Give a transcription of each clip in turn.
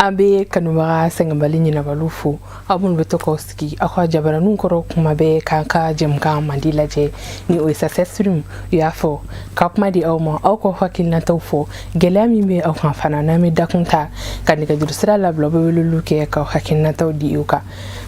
An bɛ kanubaga sɛgɛnbali ɲinabaliw fo, aw minnu bɛ to k'aw sigi aw ka jabaraninw kɔrɔ kuma bɛɛ k'an ka jɛmukan mandi lajɛ, ni o ye Success Stream. U y'a fɔ ka kuma di aw ma, aw ka hakilinataw fɔ, gɛlɛya min bɛ aw kan fana, n'an bɛ dakun ta ka nɛgɛjuru sira labila, aw bɛ weleliw kɛ k'aw hakilinataw di u kan.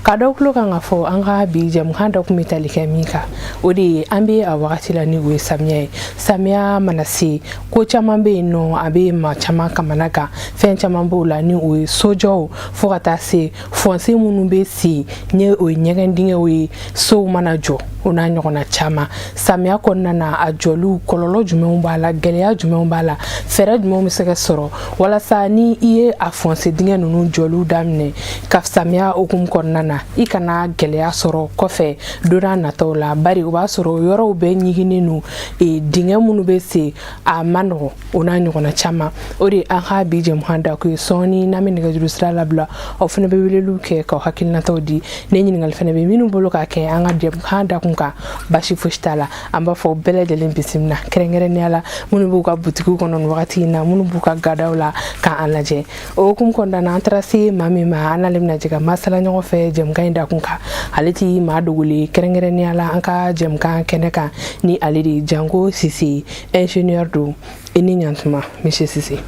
Ka dɔw tulo kan ka fɔ, an ka bi jɛmukan dɔ kun bɛ tali kɛ min kan, o de ye an bɛ a wagati la, ni o ye samiya ye. Samiya mana se, ko caman bɛ yen nɔ, a bɛ maa caman kamana gan. Fɛn caman b'o la, ni o ye sojɔw, fo ka taa se fossé minnu bɛ sen, ni o ye ɲɛgɛn dingɛw ye, sow mana jɔ, o n'a ɲɔgɔnna caman. Samiya kɔnɔna na, a jɔliw kɔlɔlɔ jumɛnw b'a la, gɛlɛya jumɛnw b'a la, fɛɛrɛ jumɛnw bɛ se ka sɔrɔ walasa ni i ye a fossé dingɛ ninnu jɔliw daminɛ ka samiya hukumu kɔnɔna na, i kana gɛlɛya sɔrɔ kɔfɛ don n'a nataw la, bari o b'a sɔrɔ yɔrɔw bɛɛ ɲiginnen don, dingɛ minnu bɛ sen a ma nɔgɔ, o n'a ɲɔgɔnna caman. O de an ka bi jɛmukan da ko ye. Sɔɔni n'an bɛ nɛgɛjuru sira labila, aw fana bɛ weleliw kɛ k'aw hakilinataw di. Ne ɲininkali fana bɛ minnu bolo k'a kɛ an ka jɛmukan dakun kan, basi fosi t'a la. An b'a fɔ bɛɛ lajɛlen bisimila, kɛrɛnkɛrɛnnenya la minnu b'u ka butigiw kɔnɔ nin wagati in na, minnu b'u ka gadaw la k'an lajɛ. O hukumu kɔnɔna na, an taara se maa min ma, an n'ale bɛna jɛ ka masala ɲɔgɔn fɛ jɛmukan in dakun kan. Ale ti maa dogolen, kɛrɛnkɛrɛnnenya la an ka jɛmukan kɛnɛ kan, ni ale de ye Jango Sise, ingénieur don. I ni ɲantuma, monsieur Sise.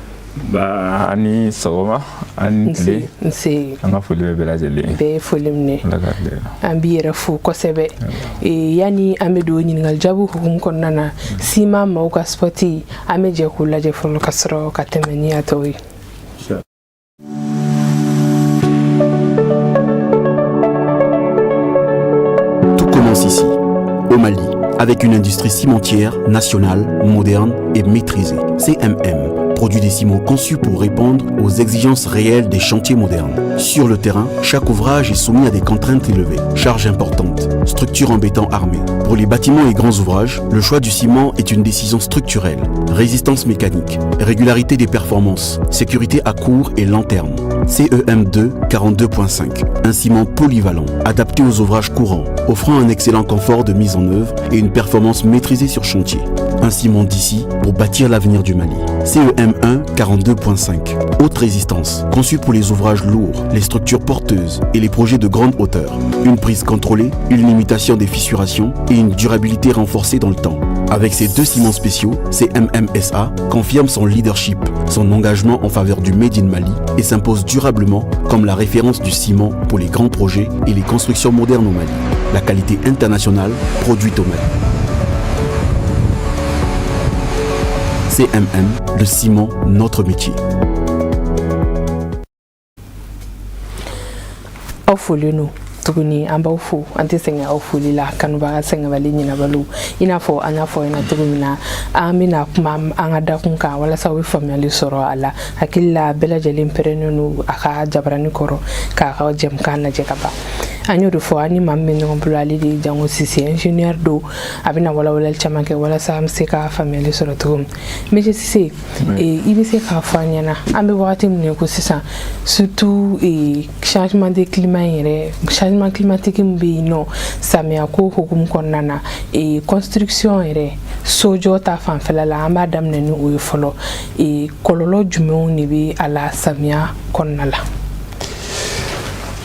Ba, ani sɔgɔma, ani tile. Nse. An ka foli bɛ bɛɛ lajɛlen. Bɛɛ ye foli minɛ. Ala ka tile. An b'i yɛrɛ fo kosɛbɛ. Yanni an bɛ don ɲininkali jaabi hukumu kɔnɔna na, sima maaw ka spot, an bɛ jɛ k'o lajɛ fɔlɔ ka sɔrɔ ka tɛmɛ ni a tɔw ye. Tout commence ici, au Mali, avec une industrie cimentière nationale, moderne et maîtrisée. CMM produit des ciments conçus pour répondre aux exigences réelles des chantiers modernes. Sur le terrain, chaque ouvrage est soumis à des contraintes élevées, charges importantes, structures en béton armé. Pour les bâtiments et grands ouvrages, le choix du ciment est une décision structurelle. Résistance mécanique, régularité des performances, sécurité à court et long terme. CEM2 42.5, un ciment polyvalent, adapté aux ouvrages courants, offrant un excellent confort de mise en œuvre et une performance maîtrisée sur chantier. Un ciment d'ici pour bâtir l'avenir du Mali. CEM1 42.5, haute résistance, conçu pour les ouvrages lourds, les structures porteuses et les projets de grande hauteur. Une prise contrôlée, une limitation des fissurations et une durabilité renforcée dans le temps. Avec ces deux ciments spéciaux, CMMSA confirme son leadership, son engagement en faveur du Made in Mali et s'impose durablement comme la référence du ciment pour les grands projets et les constructions modernes au Mali. La qualité internationale produite au Mali. CMM, le ciment, notre métier. Aw folen don tuguni, an b'aw fo, an tɛ sɛgɛn aw foli la, kanubaga sɛgɛnbali ɲinabaliw. I n'a fɔ an y'a fɔ ɲɛna cogo min na, an bɛna kuma an ka dakun kan walasa u bɛ faamuyali sɔrɔ a la. Hakili la, bɛɛ lajɛlen pɛrɛnnen don a ka jabarani kɔrɔ k'a ka jɛmukan lajɛ ka ban. An y'o de fɔ, an ni maa min bɛ ɲɔgɔn bolo, ale de ye Jango Sise, ingénieur don. A bɛna walawalali caman kɛ walasa an bɛ se ka faamuyali sɔrɔ cogo min. Monsieur Sise, i bɛ se k'a fɔ an ɲɛna, an bɛ wagati min na ko sisan, surtout changement de climat in yɛrɛ, changement climatique min bɛ yen nɔ, samiya ko hukumu kɔnɔna na, construction yɛrɛ, sojɔ ta fanfɛla la, an b'a daminɛ ni o ye fɔlɔ, kɔlɔlɔ jumɛnw de bɛ a la samiya kɔnɔna la?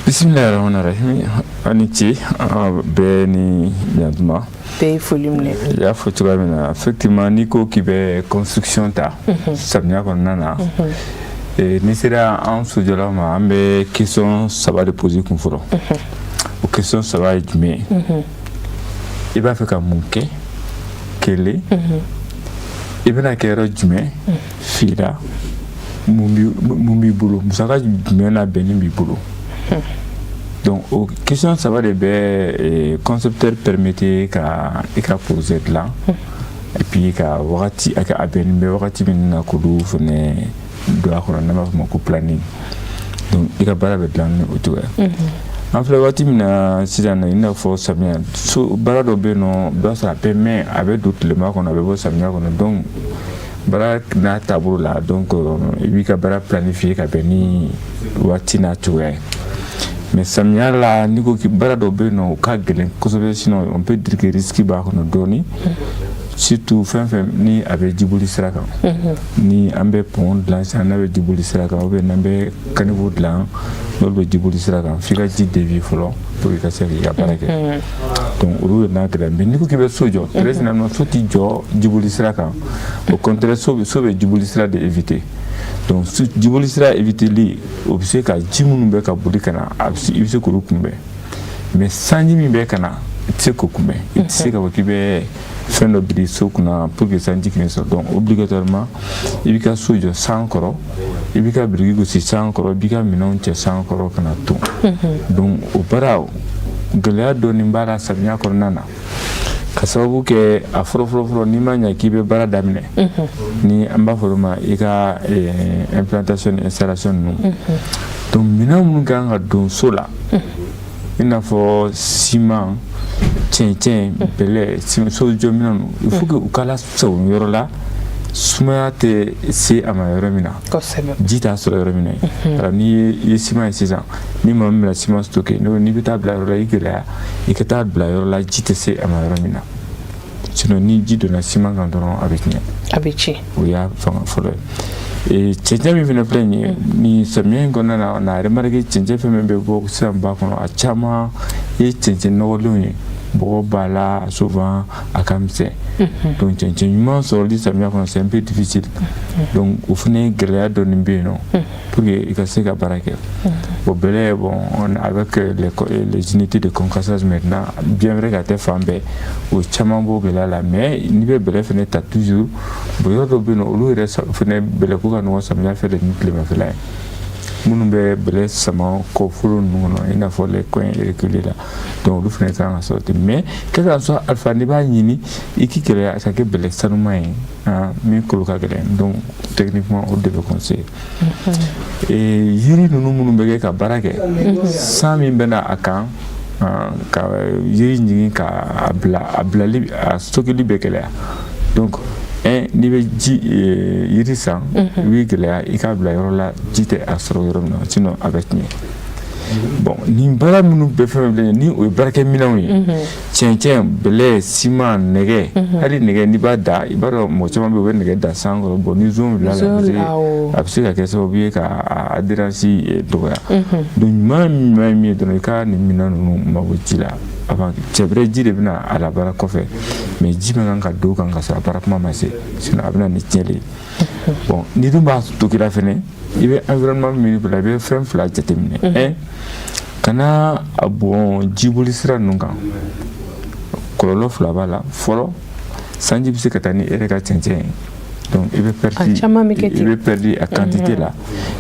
Bisimilahi rahmani rahim. Ani ce bɛɛ ni ɲantuma. Bɛɛ ye foli minɛ. I y'a fɔ cogoya min na, effectivement, n'i ko k'i bɛ construction ta samiya kɔnɔna na, n'i sera an sojɔlaw ma, an bɛ question saba de poser kun fɔlɔ. O question saba ye jumɛn ye? I b'a fɛ ka mun kɛ? Kelen. I bɛna kɛ yɔrɔ jumɛn? Fila. Mun b'i bolo? Musaka jumɛn labɛnni b'i bolo? Donc o question saba de bɛ concepteur permettre ka i ka projet dilan, et puis ka wagati a a bɛnnen bɛ wagati min na, k'olu fɛnɛ don a kɔnɔ, n'an b'a fɔ o ma ko planning. Donc i ka baara bɛ dilan ni o cogoya. An filɛ waati min na sisan, i n'a fɔ samiya, so baara dɔw bɛ yen nɔ, i b'a sɔrɔ a bɛ mɛn, a bɛ don tilema kɔnɔ, a bɛ bɔ samiya kɔnɔ. Donc baara n'a taabolo la, donc i b'i ka baara planifier ka bɛn ni waati n'a cogoya ye. Mais samiya la, n'i ko k'i baara dɔw bɛ yen nɔ, o ka gɛlɛn kosɛbɛ, sinon on peut dire que risque b'a kɔnɔ dɔɔni. Surtout fɛn fɛn ni a bɛ jiboli sira kan, ni an bɛ pont dilan sisan, n'a bɛ jiboli sira kan, ou bien n'an bɛ caniveau dilan, n'olu bɛ jiboli sira kan, f'i ka ji dévier fɔlɔ pour que i ka se k'i ka baara kɛ. Donc olu de n'a gɛlɛya. Mais n'i ko k'i bɛ so jɔ, très généralement so t'i jɔ jiboli sira kan. Au contraire, so bɛ jiboli sira de éviter. Donc jiboli sira éviterli, o bɛ se ka ji minnu bɛ ka boli ka na, a bɛ se, i bɛ se k'olu kunbɛn. Mais sanji min bɛ ka na, i tɛ se k'o kunbɛn. I tɛ se k'a fɔ k'i bɛ fɛn dɔ biri so kunna pour que sanji k'i sɔrɔ. Donc obligatoirement, i b'i ka so jɔ san kɔrɔ, i b'i ka biriki gosi san kɔrɔ, i b'i ka minɛnw cɛ san kɔrɔ ka na ton. Donc o baara, gɛlɛya dɔɔni b'a la samiya kɔnɔna na, ka sababu kɛ a fɔlɔ fɔlɔ fɔlɔ, n'i ma ɲɛ k'i bɛ baara daminɛ, ni an b'a fɔ o ma i ka implantation ni installation ninnu. Donc minɛn minnu kan ka don so la, i n'a fɔ siman, cɛncɛn, bɛlɛ, sojɔ minɛn ninnu, il faut que u ka lasago yɔrɔ la sumaya tɛ se a ma yɔrɔ min na, ji t'a sɔrɔ yɔrɔ min na. Alors n'i ye siman ye sisan, ni maa min bɛna siman stocker, n'i bɛ taa bila yɔrɔ la, i gɛlɛya i ka taa bila yɔrɔ la ji tɛ se a ma yɔrɔ min na. Sinon ni ji donna siman kan dɔrɔn, a bɛ tiɲɛ. A bɛ tiɲɛ. O y'a fanga fɔlɔ ye. Cɛncɛn min fana filɛ nin ye, ni samiya in kɔnɔna na, on a remarqué cɛncɛn fɛn fɛn bɛ bɔ sisan ba kɔnɔ, a caman ye cɛncɛn nɔgɔlenw ye, bɔgɔ b'a la, souvent a ka misɛn. Donc cɛncɛn ɲuman sɔrɔli samiya kɔnɔ, c'est un peu difficile. Donc o fana ye gɛlɛya dɔɔni bɛ yen nɔ pour que i ka se ka baara kɛ. Bon, bɛlɛ, bon, on avec les unités de concassage maintenant, bien vrai que a tɛ fan bɛɛ, o caman b'o gɛlɛya la. Mais n'i bɛ bɛlɛ fana ta toujours, bon, yɔrɔ dɔw bɛ yen nɔ, olu yɛrɛ fana bɛlɛko ka nɔgɔn samiya fɛ de ni tilemafɛla ye. Minnu bɛ bɛlɛ sama kɔfolo ninnu kɔnɔ, i n'a fɔ les coins reculés la, donc olu fana kan ka sɔrɔ ten. Mais quel qu'en soit alpha, n'i b'a ɲini, i k'i gɛlɛya a ka kɛ bɛlɛ sanuman ye min kolo ka gɛlɛn. Donc techniquement, o de bɛ conseiller. Yiri ninnu minnu bɛ kɛ ka baara kɛ, san min bɛ na a kan ka yiri ɲigin ka a bila, a bilali, a stockeli bɛ gɛlɛya. Donc un, n'i bɛ ji yiri san, i b'i gɛlɛya i k'a bila yɔrɔ la ji tɛ a sɔrɔ yɔrɔ min na, sinon a bɛ tiɲɛ. Bon, nin baara minnu bɛɛ fɛn fɛn filɛ nin ye, ni o ye baarakɛminɛnw ye, cɛncɛn, bɛlɛ, siman, nɛgɛ, hali nɛgɛ n'i b'a da, i b'a dɔn mɔgɔ caman bɛ yen, u bɛ nɛgɛ da san kɔrɔ. Bon, ni zon bila la, a bɛ se ka kɛ sababu ye ka adhérence dɔgɔya. Donc ɲuman ɲuman ye min ye dɔrɔn, i ka nin minɛn ninnu mabɔ ji la avant. C'est vrai, ji de bɛna a labaara kɔfɛ, mais ji man kan ka don kan ka sɔrɔ a baara kuma ma se, sinon a bɛna ni tiɲɛli ye. Bon, n'i dun b'a stocker fɛnɛ, i bɛ environnement min bila, i bɛ fɛn fila jateminɛ. Un, kana a bɔn jiboli sira ninnu kan. Kɔlɔlɔ fila b'a la. Fɔlɔ, sanji bɛ se ka taa ni e yɛrɛ ka cɛncɛn ye, donc i bɛ perdre, i bɛ perdre a quantité la.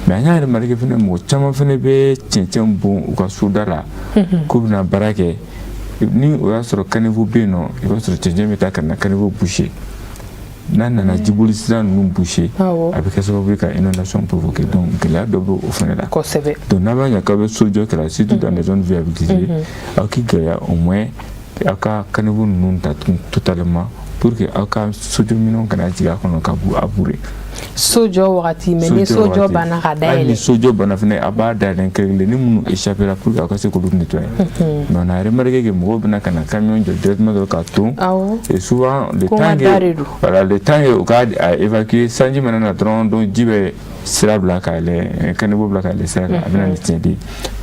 Mais an y'a remarqué fɛnɛ, mɔgɔ caman fɛnɛ bɛ cɛncɛn bɔn u ka soda la k'u bɛna baara kɛ. Ni o y'a sɔrɔ caniveau bɛ yen nɔ, i b'a sɔrɔ cɛncɛn bɛ taa ka na caniveau boucher. N'a nana jiboli sira ninnu boucher, a bɛ kɛ sababu ye ka inondation provoquer. Donc gɛlɛya dɔ bɛ o fana la. Donc n'a b'a ɲɛ k'aw bɛ so jɔ kɛra, surtout dans les zones viabilisées, aw k'i gɛlɛya au moins aw ka caniveau ninnu datugu totalement pour que aw ka sojɔminɛnw kana jigin a kɔnɔ ka bu a bure. Sojɔ wagati, mais ni sojɔ banna, ka dayɛlɛ. Hali ni sojɔ banna fɛnɛ, a b'a dayɛlɛ kelen kelen ni minnu échappé la pour que aw ka se k'olu nettoyer. Mais on a remarqué que mɔgɔw bɛna ka na camion jɔ directement dɔrɔn ka ton. Et souvent le temps que, voilà, le temps que u ka évacuer, sanji mana na dɔrɔn, donc ji bɛ sira bila ka yɛlɛ, caniveau bila ka yɛlɛ sira kan, a bɛ na ni tiɲɛli ye.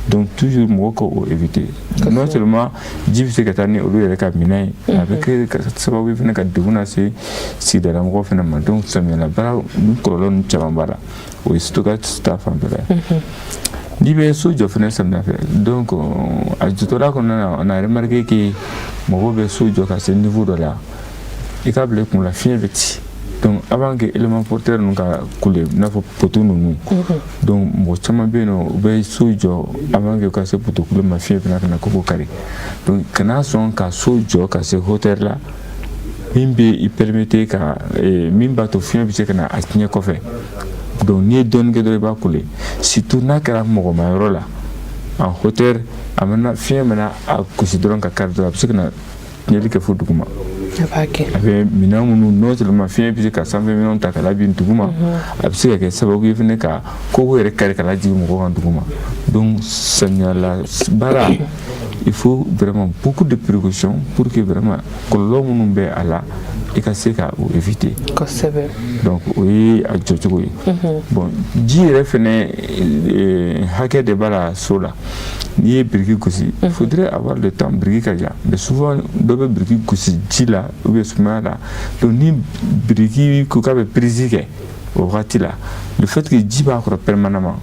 Donc toujours mɔgɔw ka o éviter. Non seulement ji bɛ se ka taa ni olu yɛrɛ ka minɛn ye, a bɛ kɛ sababu ye fɛnɛ ka degun lase sigidala mɔgɔw fɛnɛ ma. Donc samiyɛla baara ni kɔlɔlɔ ninnu caman b'a la. O ye stockage ta fanfɛla ye. N'i bɛ so jɔ fɛnɛ samiya fɛ, donc a jɔtɔla kɔnɔna na, on a remarqué que mɔgɔw bɛ so jɔ ka se niveau dɔ la, i k'a bila i kun la fiɲɛ bɛ ci. Donc avant que élément porteur ninnu ka kule, i n'a fɔ poteau ninnu, donc mɔgɔ caman bɛ yen nɔ, u bɛ so jɔ, avant que u ka se poteau kule ma, fiɲɛ bɛna ka na koko kari. Donc kana sɔn ka so jɔ ka se hauteur la min bɛ i permettre ka min b'a to fiɲɛ bɛ se ka na a tiɲɛ kɔfɛ. Donc n'i ye dɔɔnin kɛ dɔrɔn, i b'a kule, surtout n'a kɛra mɔgɔma yɔrɔ la en hauteur. A mana fiɲɛ mana a gosi dɔrɔn ka kari dɔrɔn, a bɛ se ka na tiɲɛli kɛ fo duguma. A b'a kɛ. A bɛ minɛn minnu, non seulement fiɲɛ bɛ se ka sanfɛ minɛnw ta ka labin duguma, a bɛ se ka kɛ sababu ye fɛnɛ ka kogo yɛrɛ kari ka lajigin mɔgɔw kan duguma. Donc samiyala baara, il faut vraiment beaucoup de précautions pour que vraiment kɔlɔlɔ minnu bɛ a la. i ka se ka o éviter. Kosɛbɛ. Donc o ye a jɔcogo ye. Bon, ji yɛrɛ fɛnɛ, hakɛ de b'a la so la. N'i ye biriki gosi, il faudrait avoir le temps, biriki ka ja. Mais souvent dɔ bɛ biriki gosi ji la ou bien sumaya la. Donc ni biriki ko k'a bɛ prise kɛ o wagati la, le fait que ji b'a kɔrɔ permanemment,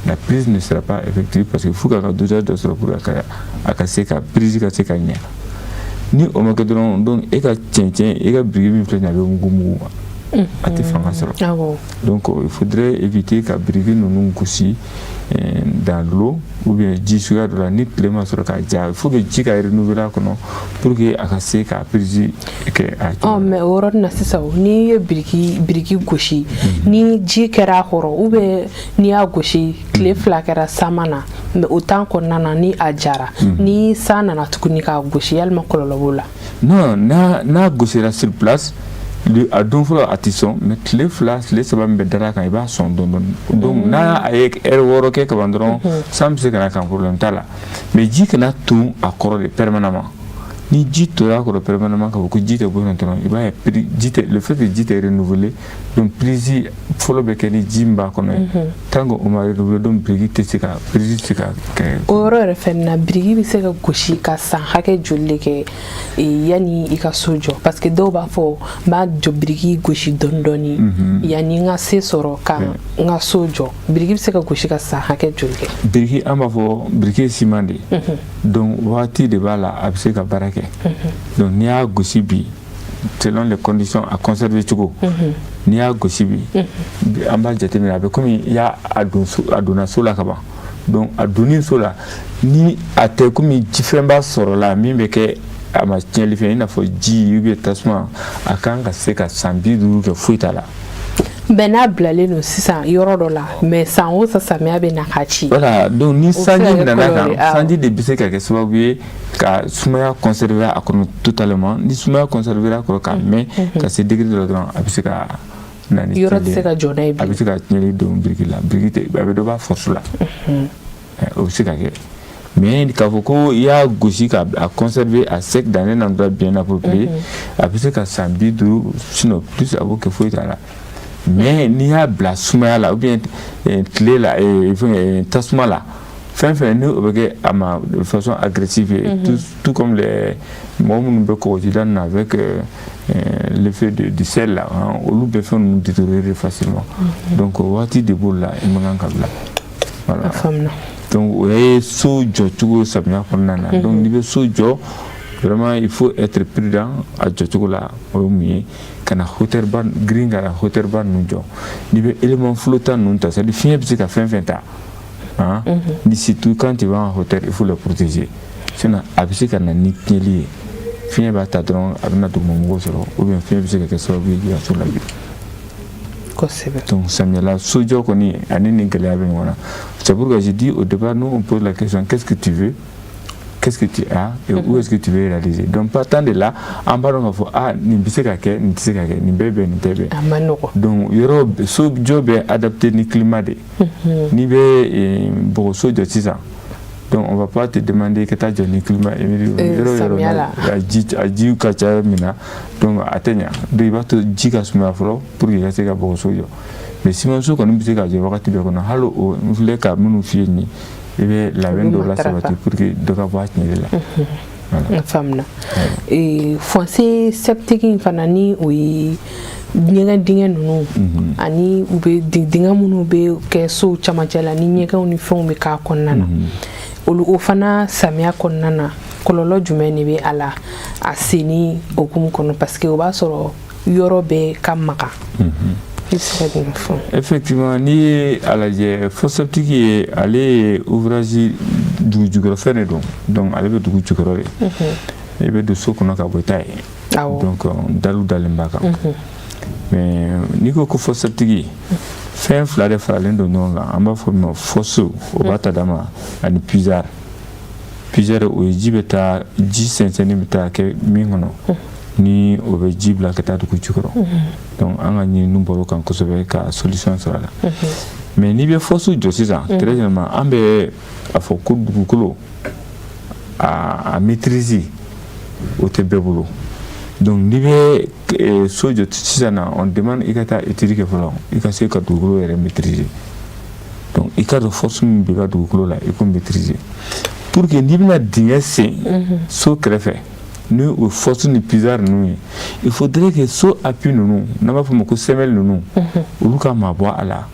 la prise ne sera pas effective, parce que fo k'a ka dosage dɔ sɔrɔ pour a ka se ka prise ka se ka ɲɛ. Ni o ma kɛ dɔrɔn, donc e ka cɛncɛn, e ka biriki min filɛ nin ye, a bɛ mugu mugu, a tɛ fanga sɔrɔ. Donc il faudrait éviter ka biriki ninnu gosi dans l'eau ou bien ji suguya dɔ la ni tile ma sɔrɔ ka ja. Il faut que ji ka renouveler a kɔnɔ pour que a ka se ka prise kɛ a cogo. Mais o yɔrɔnin na sisan, n'i ye biriki gosi ni ji kɛra a kɔrɔ, ou bien n'i y'a gosi tile 2 kɛra, san ma na, mais o temps kɔnɔna na ni a jara, ni san nana tuguni k'a gosi, yalima kɔlɔlɔ b'o la? Non, n'a gosira sur place, a don fɔlɔ a tɛ sɔn, mais tile 2, tile 3 min bɛ dara kan, i b'a sɔn dɔɔni dɔɔni. Donc n'a a ye ɛri 6 kɛ kaban dɔrɔn, san bɛ se ka na kan, problème t'a la. Mais ji kana ton a kɔrɔ de permanemment. Ni ji tora a kɔrɔ permanemment, k'a fɔ ko ji tɛ bɔ yen dɔrɔn, i b'a ye ji tɛ, le fait que ji tɛ renouveler, donc prise fɔlɔ bɛ kɛ ni ji min b'a kɔnɔ ye, tant que o ma renouveler, donc biriki tɛ se ka prise tɛ se ka kɛ. O yɔrɔ yɛrɛ fɛnɛ na, biriki bɛ se ka gosi ka san hakɛ joli de kɛ yanni i ka so jɔ? Parce que dɔw b'a fɔ n b'a jɔ, biriki gosi dɔɔni dɔɔni yanni n ka se sɔrɔ ka n ka so jɔ. Biriki bɛ se ka gosi ka san hakɛ joli kɛ? Biriki, an b'a fɔ biriki ye ciment de ye, donc wagati de b'a la a bɛ se ka baara kɛ. Donc n'i y'a gosi bi, selon les conditions a conserver cogo, n'i y'a gosi bi, an b'a jateminɛ, a bɛ komi i y'a a don so, a donna so la ka ban. Donc a donni so la, ni a tɛ komi jifɛn b'a sɔrɔ la min bɛ kɛ a ma tiɲɛli fɛn, i n'a fɔ ji ou bien tasuma, a kan ka se ka san 50 kɛ, foyi t'a la. Mais n'a bilalen don sisan yɔrɔ dɔ la, mais san o san samiya bɛ na k'a ci. Voilà, donc ni sanji nana kan, sanji de bɛ se ka kɛ sababu ye ka sumaya conserver a kɔnɔ totalement. Ni sumaya conserver a kɔrɔ ka mɛn ka se degré dɔ la dɔrɔn, a bɛ se ka na ni yɔrɔ tɛ se ka jɔ n'a ye. A bɛ se ka tiɲɛli don biriki la, biriki tɛ, a bɛ dɔ b'a force la, o bɛ se ka kɛ. Mais k'a fɔ ko i y'a gosi ka a conserver à sec dans un endroit bien approprié, a bɛ se ka san 50, sinon plus, a b'o kɛ, foyi t'a la. Mais n'i y'a bila sumaya la ou bien tile la, fɛn tasuma la, fɛn fɛn ni o bɛ kɛ a ma de façon agressive ye, tout comme les mɔgɔ minnu bɛ kɔgɔjida ninnu avec l'effet du sel là, olu bɛ fɛn ninnu détériorer facilement. Donc waati de b'o la, i man kan ka bila. Voilà, donc o ye so jɔcogo samiya kɔnɔna na. Donc n'i bɛ so jɔ, vraiment il faut être prudent a jɔcogo la. O ye mun ye? Ka na hauteur ba girin, ka na hauteur ba ninnu jɔ. N'i bɛ élément flottant ninnu ta, c'est à dire fiɲɛ bɛ se ka fɛn fɛn ta, hein, ni surtout quand tu vas en hauteur, il faut le protéger, sinon a bɛ se ka na ni tiɲɛli ye. Fiɲɛ b'a ta dɔrɔn, a bɛna dugumamɔgɔw sɔrɔ, ou bien fiɲɛ bɛ se ka kɛ sababu ye k'i ka so labin. Kosɛbɛ. Donc samiyɛla sojɔ kɔni ani nin gɛlɛya bɛ ɲɔgɔn na. C'est pourquoi j'ai dit au départ, nous, on pose la question: qu'est-ce que tu veux, qu'est-ce que tu as et où est-ce que tu veux réaliser? Donc partant de là, an b'a dɔn k'a fɔ ah, nin bɛ se ka kɛ, nin tɛ se ka kɛ, nin bɛ bɛn, nin tɛ bɛn. A ma nɔgɔn. Donc yɔrɔ so jɔ bɛ adapté ni climat de. N'i bɛ bɔgɔso jɔ sisan, donc on va pas te demander ka taa jɔ ni climat yɔrɔ yɔrɔ a ji ka ca yɔrɔ min na, donc a tɛ ɲa. Donc i b'a to ji ka sumaya fɔlɔ pour que i ka se ka bɔgɔso jɔ. Mais simanso kɔni bɛ se ka jɔ wagati bɛɛ kɔnɔ. Hali o n filɛ ka minnu f'i ye nin ye, i bɛ labɛn dɔw la sabati pour que dɔ ka bɔ a tiɲɛli la. N faamuna. Fosse septique in fana, ni o ye ɲɛgɛn dingɛ ninnu ani u bɛ dingɛ minnu bɛ kɛ sow camancɛ la, ni ɲɛgɛnw ni fɛnw bɛ k'a kɔnɔna na, olu o fana samiya kɔnɔna na, kɔlɔlɔ jumɛn de bɛ a la a senni hokumu kɔnɔ? Parce que o b'a sɔrɔ yɔrɔ bɛɛ ka magan. I bɛ se ka jumɛn fɔ? Effectivement, n'i ye a lajɛ, fosse septique ye, ale ye ouvrage dugu jukɔrɔ fɛn de don. Donc ale bɛ dugu jukɔrɔ de, i bɛ don so kɔnɔ ka bɔ i ta ye. Donc dalu dalen b'a kan. Mais n'i ko ko fosse septique, fɛn fila de faralen don ɲɔgɔn kan. An b'a fɔ min ma fosse, o b'a ta dama, ani puisard. Puisard, o ye ji bɛ taa, ji sɛnsɛnni bɛ taa kɛ min kɔnɔ, ni o bɛ ji bila ka taa dugu jukɔrɔ. Donc an ka ɲinini bɔr'o kan kosɛbɛ ka solution sɔrɔ a la. Mais n'i bɛ fosse jɔ sisan, très généralement an bɛ a fɔ ko dugukolo a maîtrise, o tɛ bɛɛ bolo. Donc n'i bɛ so jɔ sisan na, on demande i ka taa étude kɛ fɔlɔ, i ka se ka dugukolo yɛrɛ maîtriser. Donc i ka dɔn force min b'i ka dugukolo la, i k'o maîtriser pour que n'i bɛna dingɛ sen so kɛrɛfɛ ni o force ni puisard ninnu ye, il faudrait que so appui ninnu, n'an b'a fɔ o ma ko semelle ninnu, olu ka mabɔ a la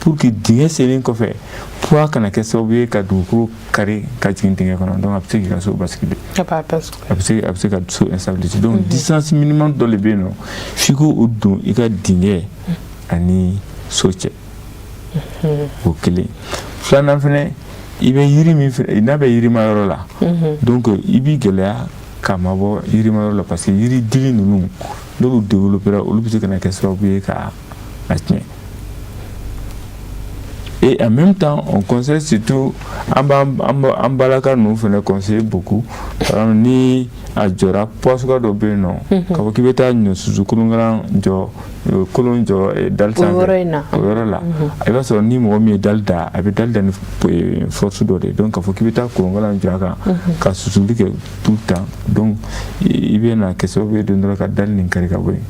pour que dingɛ sennen kɔfɛ, poids kana kɛ sababu ye ka dugukolo kari ka jigin dingɛ kɔnɔ. Donc a bɛ se k'i ka so basculer, a bɛ se ka so instabiliser. Donc distance minimum dɔ de bɛ yen nɔ f'i k'o don i ka dingɛ ani so cɛ. O kelen. Filanan fɛnɛ, i bɛ yiri min fɛnɛ n'a bɛ yirima yɔrɔ la, donc i b'i gɛlɛya ka mabɔ yirima yɔrɔ la, parce que yiri dili ninnu, n'olu développera, olu bɛ se ka na kɛ sababu ye ka a tiɲɛ. Et en même temps, on conseille surtout, an b'an an balaka ninnu fɛnɛ conseiller beaucoup. Par exemple, ni a jɔra, poids suguya dɔ bɛ yen nɔ, k'a fɔ k'i bɛ taa ɲɔ susu kolonkalan jɔ, kolon jɔ dalle sanfɛ, o yɔrɔ la, i b'a sɔrɔ ni mɔgɔ min ye dalle da, a bɛ dalle da ni force dɔ de ye. Donc k'a fɔ k'i bɛ taa kolonkalan jɔ a kan ka susuli kɛ tout le temps, donc i bɛ na kɛ sababu ye don dɔ la ka dalle nin kari ka bɔ yen.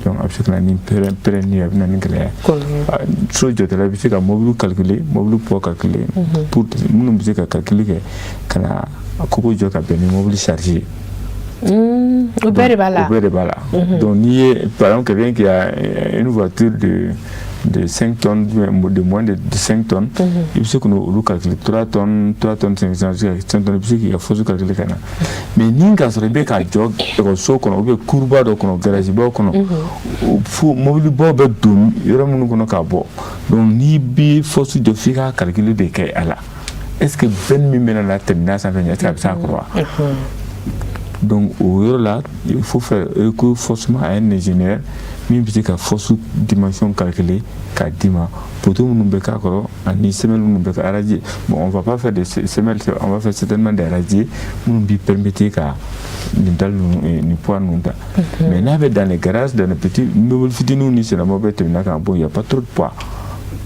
Donc a bɛ se ka na ni pɛrɛnni ye, a bɛ na ni gɛlɛya ye. So jɔtɔla, i bɛ se ka mobili calculer, mobili poids calculer, pour minnu bɛ se ka calcul kɛ ka na kogo jɔ ka bɛn ni mobili charge ye. O bɛɛ de b'a la. O bɛɛ de b'a la. Donc n'i ye, par exemple, quelqu'un qui a une voiture de 5 tonnes, de moins de 5 tonnes, i bɛ se ka olu calculer, 3 tonnes, 3 tonnes 500 jusqu'à 5 tonnes, i bɛ se k'i ka force calculer ka na. Mais ni k'a sɔrɔ i bɛ k'a jɔ ekɔliso kɔnɔ ou bien kuruba dɔ kɔnɔ, garage baw kɔnɔ, fo mobilibaw bɛ don yɔrɔ minnu kɔnɔ k'a bɔ, donc n'i bɛ force jɔ, f'i ka calcul de kɛ a la. Est ce que benne min bɛna na tɛmɛ n'a sanfɛ, est ce que a bɛ se a kɔrɔ wa? Donc o yɔrɔ la, il faut faire recours forcément à un ingénieur min bɛ se ka force dimension calculer k'a d'i ma, poteau minnu bɛ k'a kɔrɔ ani semelle minnu bɛ kɛ radier. Bon, on va pas faire des semelles, on va faire certainement des radiers minnu b'i permettre ka nin dalle ninnu, nin poids ninnu ta. Mais n'a bɛ dans les garages, dans les petits mobili fitininw ni sennamaw bɛ tɛmɛ n'a kan, bon, il y a pas trop de poids,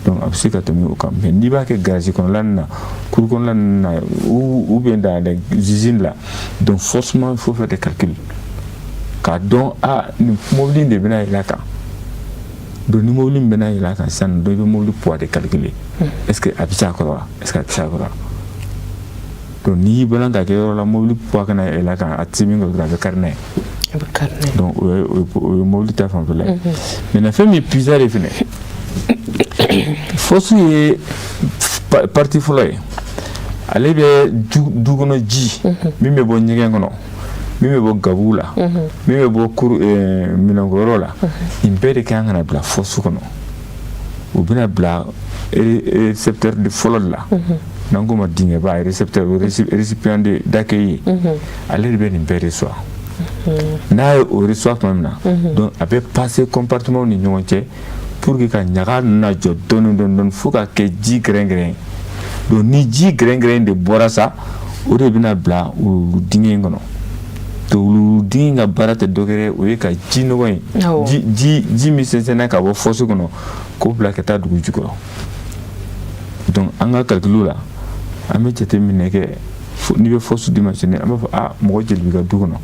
donc a bɛ se ka tɛmɛ o kan. Mais n'i b'a kɛ garage kɔnɔla nin na, cour kɔnɔla ninnu na ou bien dans les usines là, donc forcément il faut faire des calculs k'a dɔn a nin mobili in de bɛna yɛlɛ a kan. Donc ni mobili min bɛna yɛlɛ a kan sisan, donc i bɛ mobili poids de calculer. Est ce que a bɛ se a kɔrɔ wa? Est ce que a tɛ se a kɔrɔ wa? Donc n'i y'i balan ka kɛ yɔrɔ la, mobili poids kana yɛlɛ a kan, a tɛ se min kɔrɔ dɔrɔn, a bɛ kari n'a ye. A bɛ kari n'a ye. Donc o ye mobili ta fanfɛla ye. Maintenant, fɛn min ye puisard ye fɛnɛ, force ye partie fɔlɔ ye. Ale bɛ du kɔnɔ ji min bɛ bɔ ɲɛgɛn kɔnɔ, min bɛ bɔ gabugu la, min bɛ bɔ kuru minɛnkɔyɔrɔ la, nin bɛɛ de kan ka na bila fosse kɔnɔ. O bɛna bila récepteur de fɔlɔ de la, n'an k'o ma dingɛba récepteur, récipient d'accueil ye. Ale de bɛ nin bɛɛ reçoit. N'a ye o reçoit tuma min na, donc a bɛ passer compartiment ni ɲɔgɔn cɛ pour que ka ɲaga ninnu lajɔ dɔɔni dɔɔni dɔɔni fo ka kɛ ji gɛrɛngɛrɛn. Donc ni ji gɛrɛngɛrɛn de bɔra sa, o de bɛna bila wuluwulu dingɛ in kɔnɔ. Donc wuluwulu dingɛ in ka baara tɛ dɔ wɛrɛ ye, o ye ka ji nɔgɔ in, ji min sɛnsɛnna ka bɔ fosse kɔnɔ, k'o bila ka taa dugu jukɔrɔ. Donc an ka calcul la, an bɛ jateminɛ kɛ. N'i bɛ fosse dimensionner, an b'a fɔ a mɔgɔ joli b'i ka du kɔnɔ?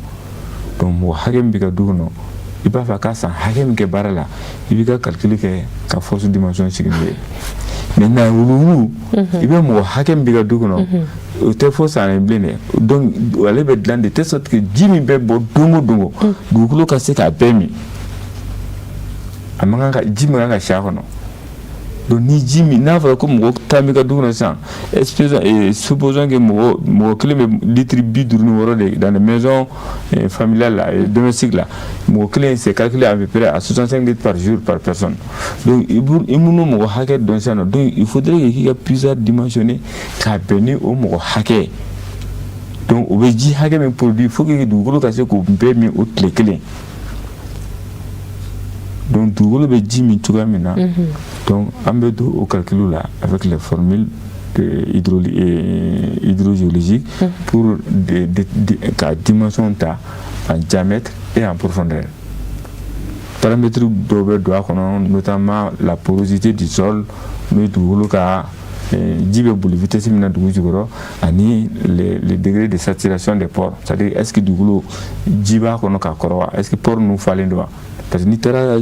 Donc mɔgɔ hakɛ min b'i ka du kɔnɔ, i b'a fɛ a ka san hakɛ min kɛ baara la, i b'i ka calcul kɛ ka force dimension sigi n'o ye. Maintenant wuluwulu, i bɛ mɔgɔ hakɛ min b'i ka du kɔnɔ, o tɛ fɔ san ye bilen dɛ. Donc ale bɛ dilan de telle sorte que ji min bɛ bɔ don o don, dugukolo ka se k'a bɛɛ min. A man kan ka ji man kan ka si a kɔnɔ. Donc ni ji min n'a fɔra ko mɔgɔ 10 b'i ka du kɔnɔ sisan, supposons que mɔgɔ kelen bɛ litre 56 de dans les maisons familiales là, domestiques là, mɔgɔ kelen, c'est calculé à peu près à 65 litres par jour par personne. Donc i minnu mɔgɔ hakɛ dɔn sisan nɔ, donc il faudrait que k'i ka puisard dimensionner k'a bɛn ni o mɔgɔ hakɛ ye. Donc o bɛ ji hakɛ min produit, il faut que dugukolo ka se k'o bɛɛ min o tile kelen. Donc dugukolo bɛ ji min cogoya min na, donc an bɛ don o calcul la avec les formules hydrogéologiques pour ka dimension ta en diamètre et en profondeur. Paramètres dɔw bɛ don a kɔnɔ, notamment la porosité du sol, n'o ye dugukolo ka Ji bɛ boli vitesse min na dugu jukɔrɔ, ani le degré de saturation des pores, c'est-à-dire est ce que dugukolo ji b'a kɔnɔ ka kɔrɔ wa, est ce que pore ninnu falen don wa? Parce que n'i taara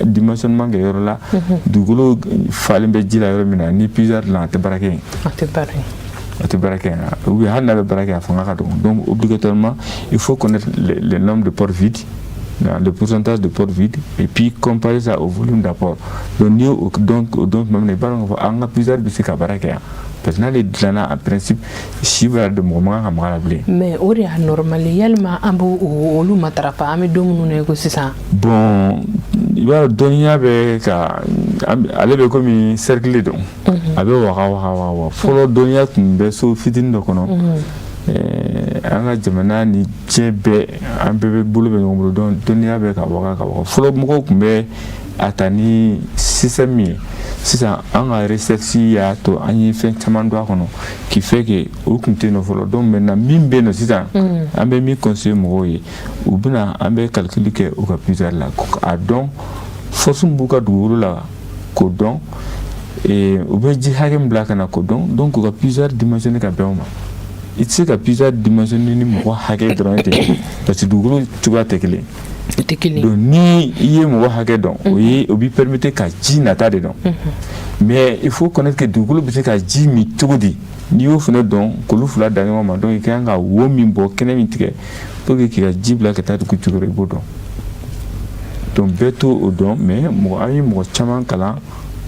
dimensionnement kɛ yɔrɔ la, dugukolo falen bɛ ji la yɔrɔ min na, ni puisard dilan, a tɛ baara kɛ yen. A tɛ baara kɛ. A tɛ baara kɛ yen, ou bien hali n'a bɛ baara kɛ, a fanga ka dɔgɔ. Donc obligatoirement, il faut connaître le nombre de pores vides, le pourcentage de pores vides, et puis comparer ça au volume d'apport. Donc n'i y'o dɔn, o dɔn tuma min na, i b'a dɔn k'a fɔ an ka puisard bɛ se ka baara kɛ yan, parce que n'ale dilanna, en principe, si b'a dɔn, mɔgɔ man kan ka maga la bilen. Mais o de y'a normal ye. Yalima an b'o olu matarafa an bɛ don minnu na i ko sisan? Bon, i b'a dɔn, dɔnniya bɛ ka ale bɛ komi cercle don, a bɛ waga waga waga waga. Fɔlɔ, dɔnniya tun bɛ so fitinin dɔ kɔnɔ. An ka jamana ni diɲɛ bɛɛ, an bɛɛ bɛ bolo bɛ ɲɔgɔn bolo. Donc dɔnniya bɛ ka waga ka waga. Fɔlɔ, mɔgɔw tun bɛ a ta ni système min ye, sisan an ka recherche y'a to an ye fɛn caman don a kɔnɔ qui fait que o tun tɛ yen nɔ fɔlɔ. Donc maintenant, min bɛ yen nɔ sisan, an bɛ min conseiller mɔgɔw ye, u bɛna, an bɛ calcul kɛ u ka puisard la, a dɔn force min b'u ka dugukolo la, k'o dɔn, u bɛ ji hakɛ min bila ka na, k'o dɔn. Donc u ka puisard dimensionner ka bɛn o ma. I tɛ se ka puisard dimensionner ni mɔgɔ hakɛ dɔrɔn tɛ, parce que dugukolo cogoya tɛ kelen. Tɛ kelen. Donc ni i ye mɔgɔ hakɛ dɔn, o ye o b'i permettre ka ji nata de dɔn. Mais il faut connaître que dugukolo bɛ se ka ji min cogo di. N'i y'o fana dɔn, k'olu fila da ɲɔgɔn ma, donc i ka kan ka wo min bɔ, kɛnɛ min tigɛ pour que k'i ka ji bila ka taa dugu jukɔrɔ, i b'o dɔn. Donc bɛɛ t'o o dɔn, mais mɔgɔ, an ye mɔgɔ caman kalan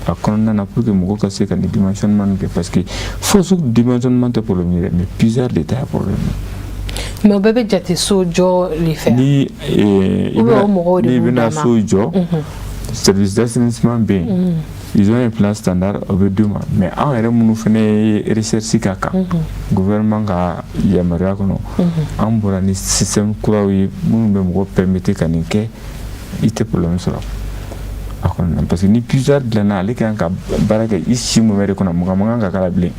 a kɔnɔna na pour que mɔgɔw ka se ka nin dimensionnement kɛ, parce que force dimensionnement tɛ problème ye dɛ, mais puisard de ta ye problème ye. Mais o bɛɛ bɛ jate so jɔ de fɛ? Ni Ou bien o mɔgɔw de n'i b'u bɛna dama? so jɔ, service d'assainissement bɛ yen, ils ont un plan standard, o bɛ d'u ma. Mais an yɛrɛ minnu fana ye recherche k'a kan, gouvernement ka yamaruya kɔnɔ, an bɔra ni système kuraw ye minnu bɛ mɔgɔ permettre ka nin kɛ, i tɛ problème sɔrɔ a kɔnɔna, parce que ni puisard dilanna, ale kan ka baara kɛ i si mumɛ de kɔnɔ, mɔgɔ man kan ka k'a la bilen.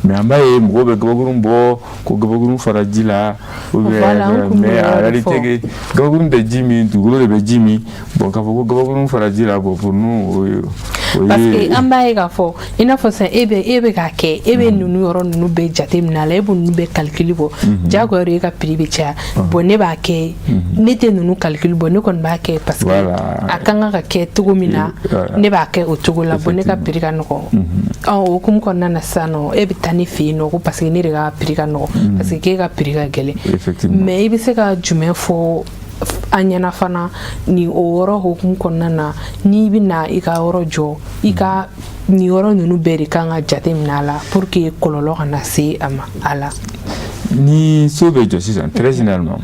Mais an b'a ye mɔgɔw bɛ gabakurun bɔ ko gabakurun fara ji la, ou bien Voilà, an kun mais b'o en yɔrɔ de réalité fɔ. que gabakurun tɛ ji min, dugukolo de bɛ ji min. Bon, k'a fɔ ko gabakurun fara ji la, bon, pour nous, o ye o Parce ye que an b'a ye k'a fɔ, i n'a fɔ sisan, e bɛ k'a kɛ, e bɛ ninnu yɔrɔ ninnu bɛɛ jate minɛ a la, e b'o ninnu bɛɛ calcul bɔ, diyagoya de e ka prix bɛ caya. Bon, ne b'a kɛ, ne tɛ ninnu calcul bɔ, ne kɔni b'a kɛ parce que a kan ka kɛ cogo min na, ne b'a kɛ o cogo la. Bon, ne ka prix ka nɔgɔn. Ɔ, o hukumu kɔnɔna na sisan nɔ, e bɛ taa ne fɛ yen nɔ ko parce que ne de ka prix ka nɔgɔn, parce que k'e ka prix ka gɛlɛn. Mais i bɛ se ka jumɛn fɔ an ɲɛna fana nin o yɔrɔ hukumu kɔnɔna na? N'i bɛna i ka yɔrɔ jɔ, i ka nin yɔrɔ ninnu bɛɛ de kan ka jate minɛ a la pour que kɔlɔlɔ kana se a ma a la. Ni so bɛ jɔ sisan, très généralement,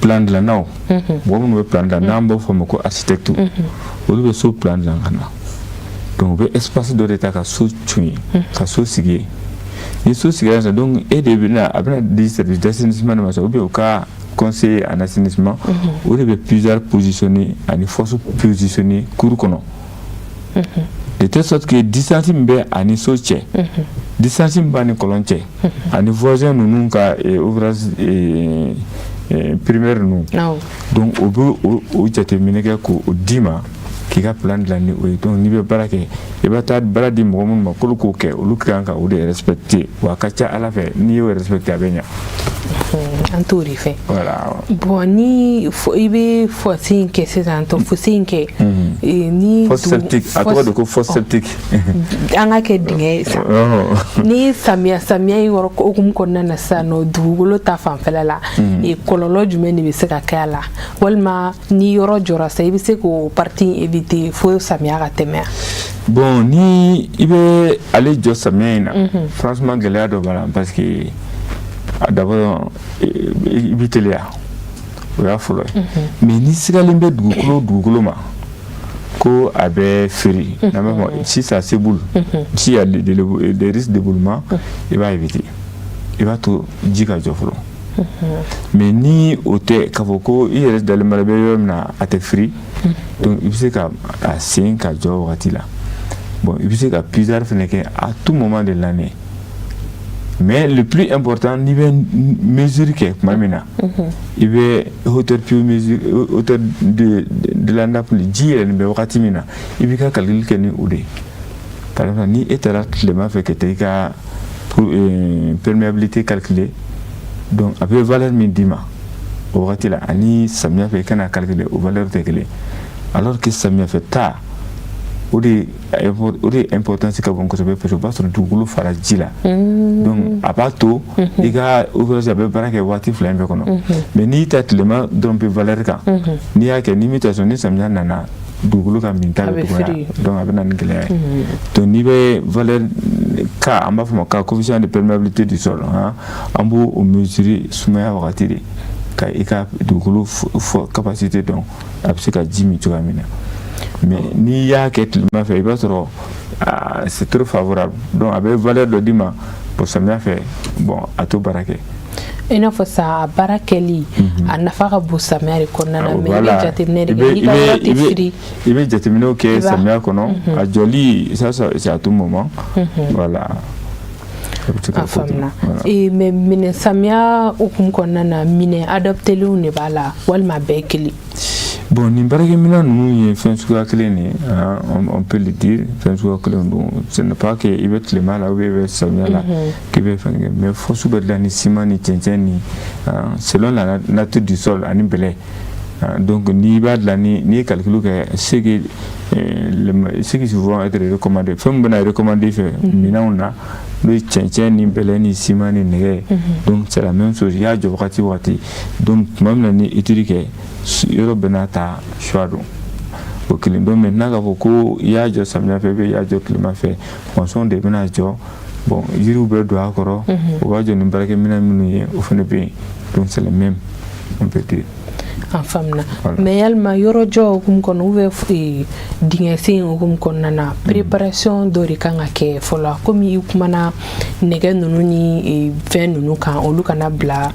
plan dilannaw, mɔgɔ minnu bɛ plan dilan, n'an b'a fɔ o ma ko architecte, olu bɛ so plan dilan ka na. Donc u bɛ espace dɔ de ta ka so cun yen, ka so sigi yen. Ni so sigira sisan, donc e de bɛna, a bɛna di service d'assainissement de ma sisan, ou bien u ka conseiller en assainissement, o de bɛ puisard positionner ani fosse positionner cour kɔnɔ, de telle sorte que distance min bɛ ani so cɛ, distance min b'a ni kɔlɔn cɛ, ani voisin ninnu ka ouvrage primaire ninnu, donc o bɛ o jateminɛ kɛ k'o d'i ma, k'i ka plan dilan ni o ye. Donc n'i bɛ baara kɛ, i bɛ taa baara di mɔgɔ minnu ma k'olu k'o kɛ, olu ka kan ka o de respecter. Wa a ka ca Ala fɛ, n'i y'o respecter, a bɛ ɲa. An t'o de fɛ. Voilà. Bon, ni i bɛ fosse in kɛ sisan, tɔ fosse in kɛ ni Fosse septique, a tɔgɔ de ko fosse septique. An ka kɛ dingɛ ye sa. Ni samiya in yɔrɔ hukumu kɔnɔna na sisan nɔ, dugukolo ta fanfɛla la, kɔlɔlɔ jumɛn de bɛ se ka kɛ a la? Walima ni yɔrɔ jɔra sa, i bɛ se k'o partie éviter fo samiya ka tɛmɛ? Bon, ni i bɛ ale jɔ samiya in na, franchement, gɛlɛya dɔ b'a la, parce que d'abord i bɛ teliya, o y'a fɔlɔ ye. Mais ni sigalen bɛ dugukolo ma ko a bɛ feere, n'an b'a fɔ si ça s'éboule, s'il y a des risques d'éboulement, i b'a éviter, i b'a to ji ka jɔ fɔlɔ. Mais ni o tɛ, k'a fɔ ko i yɛrɛ dalen b'a la, i bɛ yɔrɔ min na, a tɛ firi, donc i bɛ se ka a sen ka jɔ o wagati la. Bon, i bɛ se ka puisard fɛnɛ kɛ à tout moment de l'année. Mais le plus important, n'i bɛ mesure kɛ tuma min na, i bɛ hauteur pied mesure, hauteur de la nappe, ji yɛlɛlen bɛ wagati min na, i b'i ka calcul kɛ ni o de ye. Par exemple, ni e taara tilema fɛ ka taa i ka perméabilité calculer, donc a bɛ valeur min d'i ma o wagati la, ani samiya fɛ i kana calculer, o valeur tɛ kelen. Alors que samiya fɛ ta, o de importance ka bon kosɛbɛ, parce que o b'a sɔrɔ dugukolo fara ji la. Donc a b'a to i ka ouvrage a bɛ baara kɛ waati fila in bɛɛ kɔnɔ. Mais n'i ta tilema dɔrɔn bɛ valeur kan, n'i y'a kɛ ni mutation, ni samiya nana, dugukolo ka min ta bɛ dɔgɔya, donc a bɛ na ni gɛlɛya ye. Donc n'i bɛ valeur K, an b'a fɔ ma K, coefficient de perméabilité du sol, an b'o o mesurer sumaya wagati de, ka i ka dugukolo capacité dɔn, a bɛ se ka ji min cogoya min na. Mais n'i y'a kɛ tilema fɛ, i b'a sɔrɔ c'est trop favorable, donc a bɛ valeur dɔ d'i ma. Bon, samiya fɛ, bon, a t'o baara kɛ. I n'a fɔ sa, a baara kɛli, a nafa ka bon samiya de kɔnɔna na, mais i bɛ jateminɛ de kɛ n'i ka yɔrɔ tɛ firi. I bɛ jateminɛw kɛ samiya kɔnɔ. A jɔli, ça c'est à tout moment, voilà. A faamuna. Mais minɛ, samiya hukumu kɔnɔna na, minɛ adaptelenw de b'a la walima a bɛɛ ye kelen? Bon, nin baarakɛminɛn ninnu ye fɛn suguya kelen de ye, on peut le dire, fɛn suguya kelen don. Ce n'est pas que i bɛ tilema la ou bien i bɛ samiya la k'i bɛ fɛn kɛ, mais fosse bɛ dilan ni ciment ni cɛncɛn ni, selon la nature du sol, ani bɛlɛ. Donc n'i b'a dilan ni, n'i ye calcul kɛ, ce qui vont être recommandé, fɛn min bɛna recommander fɛ minɛnw na, n'o ye cɛncɛn ni bɛlɛ ni ciment ni nɛgɛ. Donc c'est la même chose, i y'a jɔ wagati o wagati. Donc tuma min na ni étude kɛ, yɔrɔ bɛɛ n'a ta choix don, o kelen. Donc maintenant, k'a fɔ ko i y'a jɔ samiya fɛ, i y'a jɔ tilema fɛ, maçon de bɛna jɔ. Bon, yiriw bɛ don a kɔrɔ, o b'a jɔ ni baarakɛminɛn minnu ye, o fana bɛ yen. Donc c'est le même, on peut dire. A faamuna. Mais yalima yɔrɔ jɔ hukumu kɔnɔ ou bien dingɛ sen hukumu kɔnɔna na, préparation dɔ de kan ka kɛ fɔlɔ? Komi i kumana nɛgɛ ninnu ni fɛn ninnu kan, olu kana bila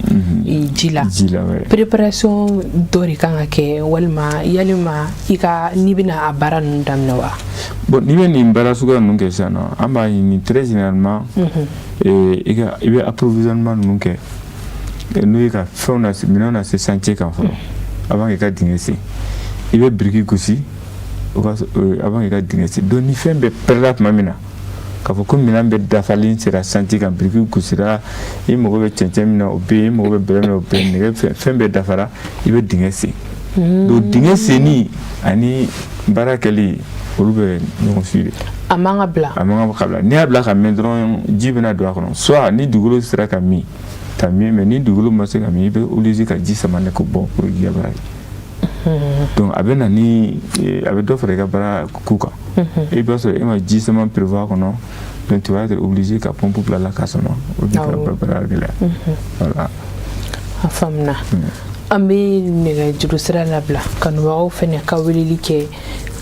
ji la. Ji la. Préparation dɔ de kan ka kɛ walima yalima i ka n'i bɛna a baara ninnu daminɛ wa? Bon, n'i bɛ nin baara suguya ninnu kɛ sisan nɔ, an b'a ɲini très généralement i ka, i bɛ approvisionnement ninnu kɛ, n'o ye ka fɛnw na, minɛnw na se chantier kan fɔlɔ avant k'i ka dingɛ sen. I bɛ biriki gosi o ka avant k'i ka dingɛ sen. Donc ni fɛn bɛɛ pɛrɛla tuma min na, k'a fɔ ko minɛn bɛɛ dafalen sera chantier kan, biriki gosira, i mago bɛ cɛncɛn min na, o bɛ yen, i mago bɛ bɛlɛ min na, o bɛ yen, nɛgɛ, fɛn bɛɛ dafara, i bɛ dingɛ sen. Donc dingɛ senni ani baara kɛli, olu bɛ ɲɔgɔn suivre. A man ka bila. A man ka bila. N'i y'a bila ka mɛn dɔrɔn, ji bɛna don a kɔnɔ. Soit ni dugukolo sera ka min, tant mieux, mais ni dugukolo ma se ka min, i bɛ obligé ka ji sama de ko bɔ pour k'i ka baara kɛ. Donc a bɛ na ni a bɛ dɔ fara i ka baara coût kan. I b'a sɔrɔ e ma ji sama prévoir kɔnɔ, donc tu vas être obligé ka pompe bila la ka sama, o b'i ka baara gɛlɛya, voilà. A faamuna. An bɛ nɛgɛjuru sira labila, kanubagaw fɛnɛ ka weleli kɛ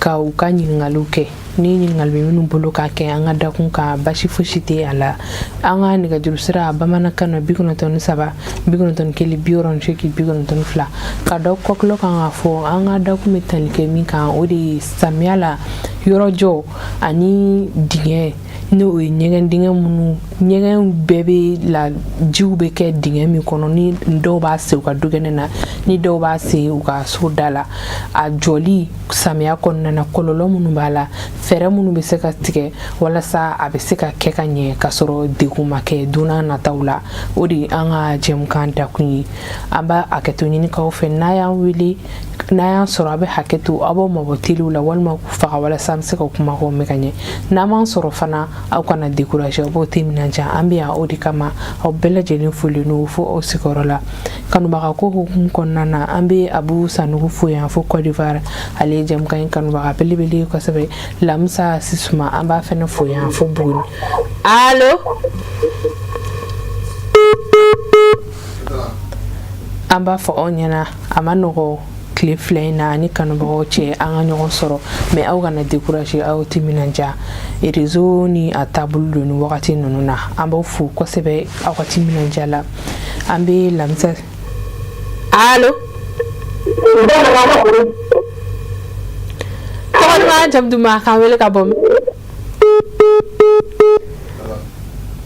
ka u ka ɲininkaliw kɛ, ni ɲininkali bɛ minnu bolo k'a kɛ an ka dakun kan, basi fosi tɛ a la. An ka nɛgɛjuru sira bamanankan na, 93 91 68 92. Ka da kɔkilɔ kan k'a fɔ an ka dakun bɛ tali kɛ min kan, o de ye samiya la yɔrɔjɔ ani dingɛ, n'o ye ɲɛgɛn dingɛ minnu, ɲɛgɛn bɛɛ bɛ la, jiw bɛ kɛ dingɛ min kɔnɔ, ni dɔw b'a sen u ka dukɛnɛ na, ni dɔw b'a sen u ka so da la. A jɔli samiya kɔnɔna na, kɔlɔlɔ minnu b'a la, fɛɛrɛ minnu bɛ se ka tigɛ walasa a bɛ se ka kɛ ka ɲɛ k'a sɔrɔ degun ma kɛ don n'a nataw la, o de ye an ka jɛmukan dakun ye. An b'a hakɛto ɲini k'aw fɛ, n'a y'an wele, n'a y'an sɔrɔ, a bɛ hakɛ to, aw b'aw mabɔ teliw la walima k'u faga, walasa an bɛ se ka kumakaw mɛn ka ɲɛ. N'an m'an sɔrɔ fana, aw kana décourager, aw b'o timinanja, an bɛ yan o de kama. Aw bɛɛ lajɛlen folilen don fo aw sigiyɔrɔ la. Kanubaga ko hukumu kɔnɔna na, an bɛ Abu Sanugu fo yan fo Côte d'Ivoire, ale ye jɛmukan in kanubaga belebele kosɛbɛ. Lamisa Sisuma, an b'a fɛnɛ fo yan fo Buguni. Allo, an b'a fɔ aw ɲɛna, a ma nɔgɔ tile 2 in na ani kanubagaw cɛ an ka ɲɔgɔn sɔrɔ, mais aw kana décourager, aw timinanja, réseau ni a taabolo don ni wagati ninnu na. An b'aw fo kosɛbɛ aw ka timinanja la. An bɛ Lamisa. Allo, tɔgɔ duman, jamu duman, k'an wele ka bɔ min?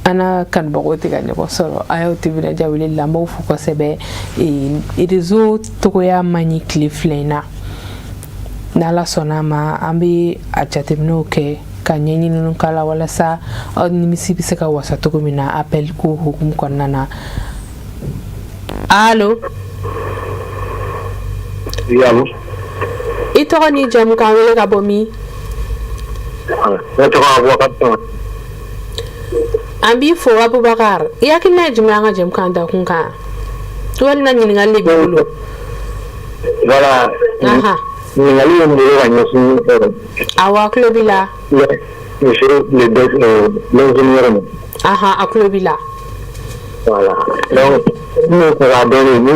An n'a kanubagaw tɛ ka ɲɔgɔn sɔrɔ, a y'aw timinanja wele la, an b'aw fo kosɛbɛ. Réseau togoya man ɲi tile 2 in na. N'Ala sɔnna a ma, an bɛ a jateminɛw kɛ. Ka ɲɛɲininiw k'a la walasa aw nimisi bɛ se ka wasa cogo min na appel ko hukumu kɔnɔna na. Allo? Oui, allo? I tɔgɔ ni jamu, k'an wele ka bɔ min? Ne tɔgɔ Abubakar Tama. An b'i fo, Abubakar. I hakilina ye jumɛn an ka jɛmukan dakun kan, walima ɲininkali de b'i bolo? Voilà. Ɲininkali bɛ n bolo ka ɲɛsin Awɔ, a tulo b'i la. monsieur le l'ingénieur ma. Ahan, a tulo b'i la. Voilà. Donc, n bɛ fɛ k'a dɔn de ni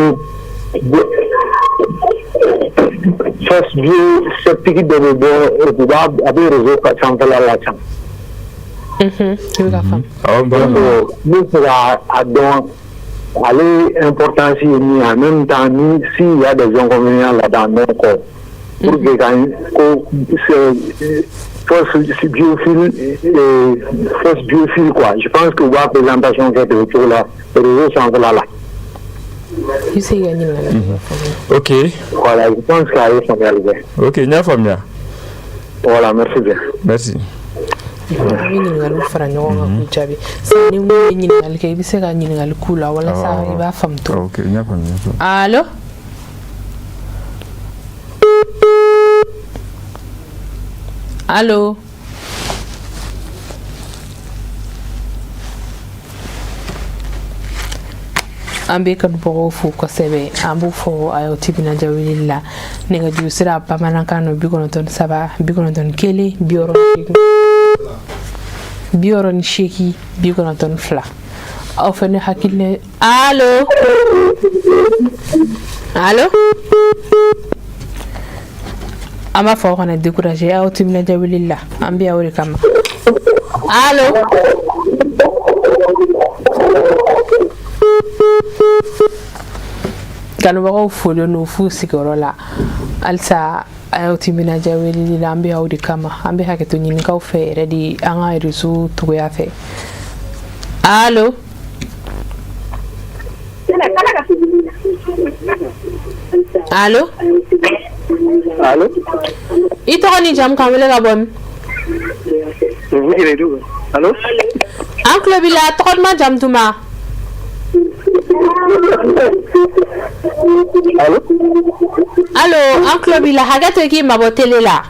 fosse bioseptique dɔ bɛ bɔ, u b'a a bɛ réseau ka sanfɛla la can. I bɛ ka faamu. Awɔ, n b'a. Donc, n bɛ fɛ ka a dɔn ale importance ye min ye, en même temps ni s'il y a des inconvénients là-dedans, donc pour que ka ko c'est fosse biofil, fosse biofil quoi. Je pense que u b'a présentation kɛ ten o cogo la réseau sanfɛla la. I bɛ se k'i ka ɲininkali kɛ. Ok. Voilà, je pense qu'a ye faamuyali kɛ. Ok, n y'a faamuya. Voilà, merci bien. Merci. An bɛ ɲininkaliw fara ɲɔgɔn kan k'u jaabi sisan. Ni mun ye ɲininkali kɛ, i bɛ se ka ɲininkali k'u la walasa i b'a faamu cogo. Ok, n y'a faamuya. Allo? Allo? An bɛ kanubagaw fo kosɛbɛ. An b'u fɔ a y'aw timinadiya weleli la. Nɛgɛjuru sira bamanankan no: 93 91 68 92. Aw fɛnɛ hakilina. Allo, allo? An b'a fɔ aw kana décourager, aw timinadiya weleli la, an bɛ aw de kama. Allo? Kanubagaw folen don f'u sigiyɔrɔ la. Halisa a y'aw timinadiya weleli la, an bɛ aw de kama. An bɛ hakɛto ɲinikaw fɛ yɛrɛ de, an ka réseau togoya fɛ. Allo? Allo? Allo? I tɔgɔ ni jamu, k'an wele ka bɔ min? Allo? An tulo b'i la. Tɔgɔ duman, jamu duman? Allo? Allo, an tulo b'i la. Hakɛ to i k'i mabɔ télé la.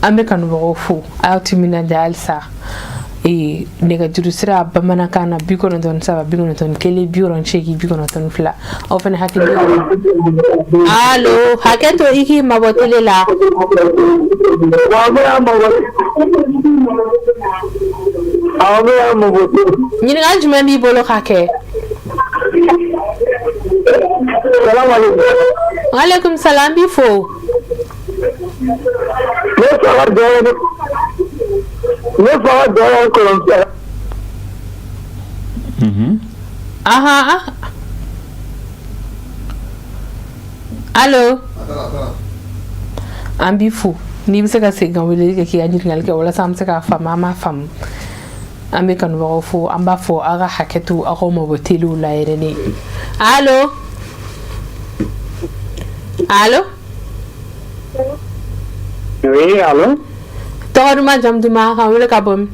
An bɛ kanubagaw fo, a y'aw timinadiya halisa. Nɛgɛjuru sira bamanankan na: 93 91 68 92. Aw fana hakili. Allo, hakɛ to i k'i mabɔ télé la. Wa n bɛ mabɔ. Awɔ, n bɛ mabɔ. Ɲininkali jumɛn b'i bolo ka kɛ? Salamaleykum. Waaleykum salam, n b'i fo. Ne fa ka dɔ ne fa ka dɔ ye kɔrɔmuso. Ahan, allo, an b'i fo. N'i bɛ se ka segin ka weleli kɛ k'i ka ɲininkali kɛ walasa an bɛ se k'a faamu, an b'a faamu. An bɛ kanubagaw fo, an b'a fɔ aw ka hakɛ to, aw ka mabɔ téléw la yɛrɛ ne. Allo, allo? Oui, allo? Tɔgɔ duman, jamu duman, k'an wele ka bɔ min?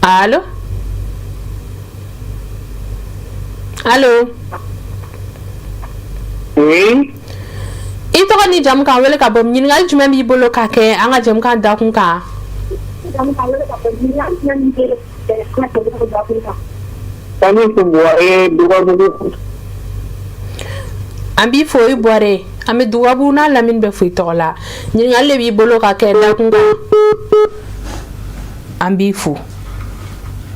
Allo, allo? Oui. I tɔgɔ ni jamu, k'an wele ka bɔ min? Ɲininkali jumɛn b'i bolo ka kɛ an ka jamukan dakun kan? Sani Buware, Dugabugu. An b'i fo, i Buware. An bɛ Dugabugu n'a lamini bɛɛ fo i tɔgɔ la. Ɲininkali de b'i bolo ka kɛ dakun kan. An b'i fo.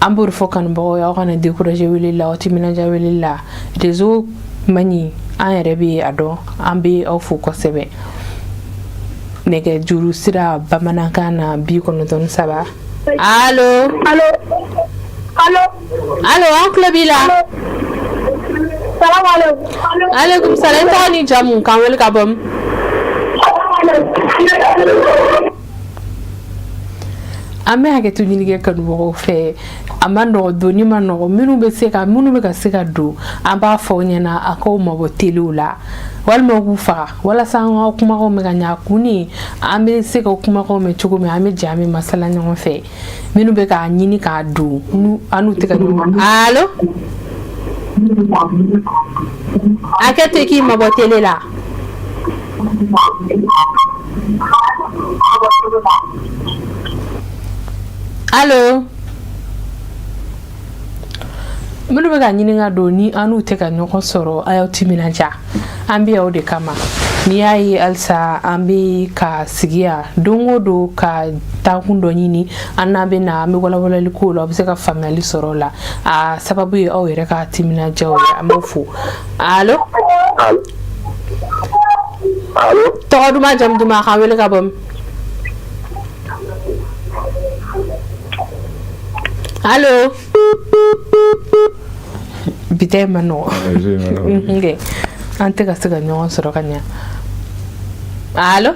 An b'o de fɔ kanubagaw ye, aw kana décourager weleli la, aw timinadiya weleli la. Réseau man ɲi, an yɛrɛ bɛ a dɔn. An bɛ aw fo kosɛbɛ. Nɛgɛjuru sira bamanankan na: 93. Allo? Allo? Allo? Allo, an tulo b'i la. Salamaleykum. Aleykum salam. I tɔgɔ ni jamu, k'an wele ka bɔ min? An bɛ hakɛto ɲini kɛ kanubagaw fɛ, a ma nɔgɔ, donni ma nɔgɔ. Minnu bɛ se ka, minnu bɛ ka se ka don, an b'a fɔ aw ɲɛna a k'aw mabɔ telew la walima k'u faga, walasa an ka kumakanw bɛ ka ɲɛ. A kun ni an bɛ se ka kumakanw mɛn cogo min, an bɛ jɛ, an bɛ masala ɲɔgɔn fɛ. Minnu bɛ k'a ɲini k'a don, an n'u tɛ ka ɲɔgɔn. Allo, hakɛ to, k'i mabɔ tele la. Allo, minnu bɛ ka ɲini ka don, ni an n'u tɛ ka ɲɔgɔn sɔrɔ, a y'aw timinanja, an bɛ aw de kama. N'i y'a ye halisa an bɛ ka sigi yan don o don ka taakun dɔ ɲini, an n'an bɛ na, an bɛ walawalali k'o la, aw bɛ se ka faamuyali sɔrɔ o la. A sababu ye aw yɛrɛ ka timinandiyaw ye, an b'aw fo. Allo? Allo? Tɔgɔ duman, jamu duman, k'an wele ka bɔ min? Allo, bi ta in ma nɔgɔ, an tɛ ka se ka ɲɔgɔn sɔrɔ ka ɲɛ. Allo?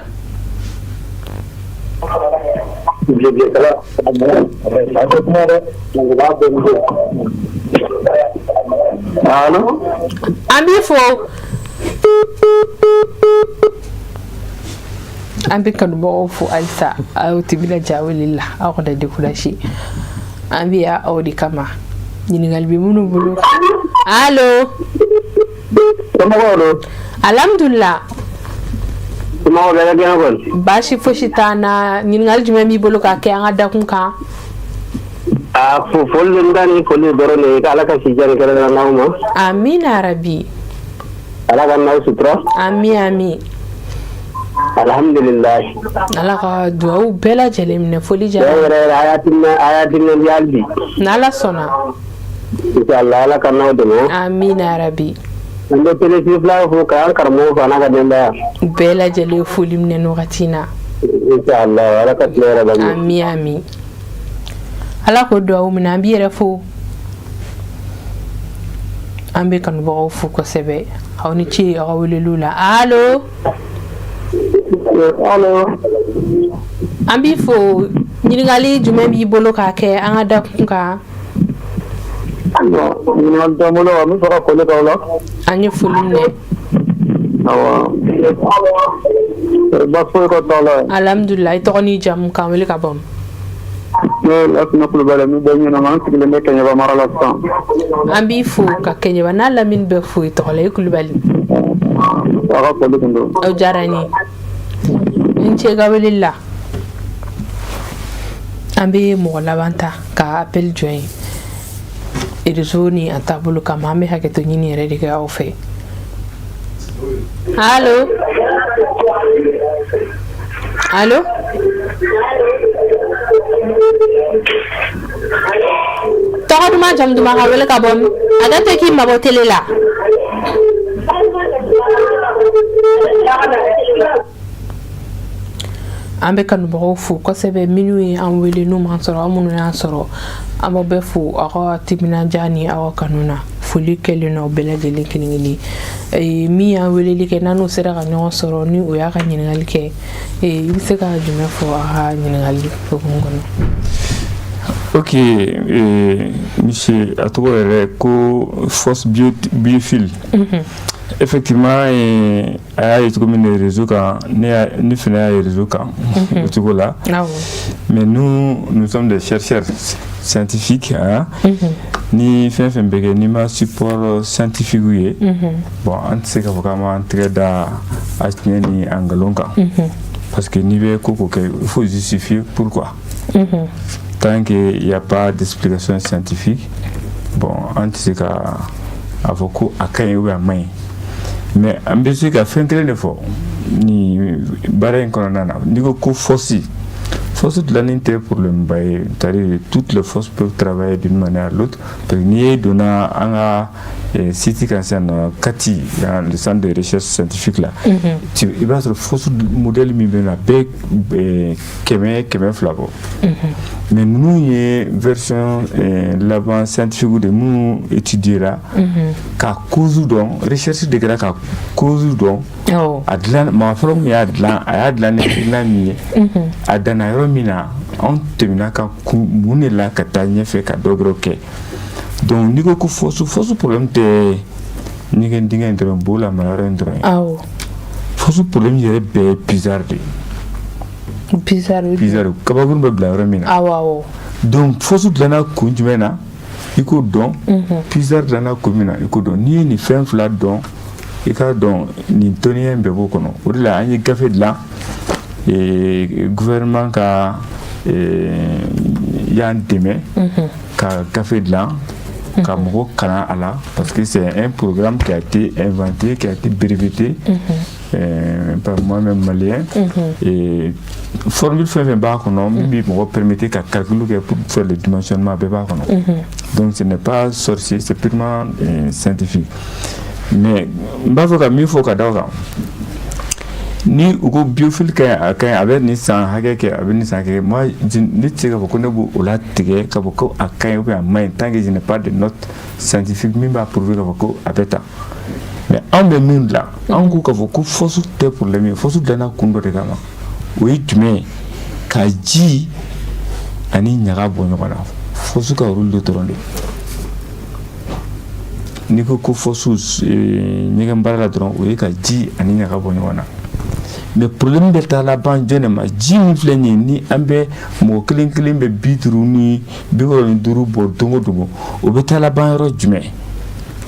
Allo? An b'i fo, an bɛ kanubagaw fo halisa. Aw timinandiya weleli la, aw kana découragé, an bɛ yan aw de kama. Ɲininkali bɛ minnu bolo. Allo? Somɔgɔw don? Alhamdulila. Somɔgɔw bɛɛ ka kɛnɛ kɔni? Baasi fosi t'an na. Ɲininkali jumɛn b'i bolo ka kɛ an ka dakun kan? A fo, foli de n ta ni foli dɔrɔn de ye, k'Ala ka si jan ni kɛnɛya n'aw ma. Amina rabi. Ala ka n'aw sutura. Ami ami. Alhamdulilayi. Ala ka duwawu bɛɛ lajɛlen minɛ. Foli Tiɲɛ diyara. yɛrɛ yɛrɛ, a y'a timinɛ, a y'a timinandiya hali bi. N'Ala sɔnna. Inshallah, Ala ka n'aw dɛmɛ. Amina rabi. An bɛ Télé Sifila fo, k'an karamɔgɔ fo, a n'a ka denbaya. Bɛɛ lajɛlen foli minɛ nin wagati in na. Inshallah, Ala ka tile hɛrɛ d'an ma. Ami ami, Ala k'o duwawu minɛ. An b'i yɛrɛ fo, an bɛ kanubagaw fo kosɛbɛ. Aw ni ce aw ka weleliw la. Allo? Allo? An b'i fo. Ɲininkali jumɛn b'i bolo k'a kɛ an ka dakun kan? Ɲininkali t'an bolo, an bɛ fɛ ka foli k'aw la. An ye foli minɛ. Awɔ. Baasi foyi ko t'aw la? Alhamdulila. I tɔgɔ n'i jamu, k'an wele ka bɔ min? Ne ye Lasina Kulubali, min bɛ ɲɛnama, an sigilen bɛ Kɛɲɛba mara la sisan. An b'i fo ka Kɛɲɛba n'a lamini bɛɛ fo i tɔgɔ la. I Kulubali. Aw ka foli tun don. Aw diyara n ye, n ce ka weleli la. An bɛ mɔgɔ laban ta ka appel jɔ yen, réseau ni a taabolo kama. An bɛ hakɛto ɲini yɛrɛ de kɛ aw fɛ. Allo, allo, tɔgɔ duman, jamu duman, ka wele ka bɔ min? A da tɛ k'i mabɔ télé la. An bɛ kanubagaw fo kosɛbɛ, minnu ye an wele n'u m'an sɔrɔ, aw minnu y'an sɔrɔ, an b'aw bɛɛ fo aw ka timinandiya ni aw ka kanu na. Foli kɛlen n'aw bɛɛ lajɛlen kelen kelen. Min y'an weleli kɛ, n'an n'o sera ka ɲɔgɔn sɔrɔ, ni o y'a ka ɲininkali kɛ, i bɛ se ka jumɛn fɔ a ka ɲininkali hukumu kɔnɔ? Ok, monsieur, a tɔgɔ yɛrɛ ko force biophile. Effectivement, a y'a ye cogo min na réseau kan, ne fana y'a ye réseau kan o cogo la. Mais nous, nous sommes des chercheurs scientifiques, hein. Ni fɛn fɛn bɛ kɛ, n'i ma support scientifique ye, bon, an tɛ se k'a fɔ k'an b'an tɛgɛ da a tiɲɛ ni a nkalon kan. Parce que n'i bɛ ko ko kɛ, il faut justifier pourquoi. Tant qu'il n'y a pas d'explication scientifique, bon, an tɛ se ka a fɔ ko a ka ɲi ou bien a man ɲi. Mais an bɛ se ka fɛn kelen de fɔ nin baara in kɔnɔna na. N'i ko ko force, force dilanni tɛ problème ba ye, c'est-à-dire toutes les forces peuvent travailler d'une manière ou l'autre. Parce que n'i ye donna an ka site kan sisan nɔ, Kati, dans le centre de recherche scientifique là, i b'a sɔrɔ force modèle min bɛ yen nɔ, a bɛɛ 100, 200 bɔ. Mais ninnu ye version laban scientifique de minnu étudier la ka cause dɔn, recherche de kɛra ka cause dɔn. A dilan, maa fɔlɔ min y'a dilan, a y'a dilan ni hakilina min ye, a danna yɔrɔ. min na, anw tɛmɛna ka kun mun de la ka taa ɲɛfɛ ka dɔ wɛrɛw kɛ. Donc n'i ko ko fosse, fosse problème tɛ ɲɛgɛn dingɛ in dɔrɔn, bo la mara yɔrɔ in dɔrɔn ye. Fosse problème yɛrɛ bɛɛ ye puisard de ye. Puisard. Puisard, kabakuru bɛ bila yɔrɔ min na. Awɔ awɔ. Donc fosse dilanna kun jumɛn na, i k'o dɔn. Puisard dilanna kun min na, i k'o dɔn. N'i ye nin fɛn fila dɔn, i k'a dɔn nin dɔnniya in bɛɛ b'o kɔnɔ. O de la an ye gafe dilan, gouvernement ka y'an dɛmɛ ka gafe dilan ka mɔgɔ kalan a la, parce que c'est un programme qui a été inventé, qui a été breveté par moi-même malien. Et formule fɛn fɛn b'a kɔnɔ min bɛ mɔgɔ permettre ka calcul kɛ pour faire le dimensionnement, bɛɛ b'a kɔnɔ. Donc ce n'est pas sorcier, c'est purement scientifique. Mais n b'a fɛ ka min fɔ ka da o kan, ni u ko biofill ka ɲi, a ka ɲi, a bɛ nin san hakɛ kɛ, a bɛ nin san hakɛ kɛ, moi ne tɛ se k'a fɔ ko ne b'o o latigɛ k'a fɔ ko a ka ɲi ou bien a man ɲi tant que je n'ai pas de note scientifique min b'a prouver k'a fɔ ko a bɛ tan. Mais anw bɛ min dilan, anw ko k'a fɔ ko fosse tɛ problème ye. Fosse dilanna kun dɔ de kama. O ye jumɛn ye? Ka ji ani ɲaga bɔ ɲɔgɔn na. Fosse ka rôle de dɔrɔn de, n'i ko ko fosse ɲɛgɛn baara la dɔrɔn, o ye ka ji ani ɲaga bɔ ɲɔgɔn na. Mais problème bɛ taa laban jɔn de ma? Ji min filɛ nin ye, ni an bɛ mɔgɔ kelen kelen bɛ 50 ni 95 bɔ don o don, o bɛ taa laban yɔrɔ jumɛn?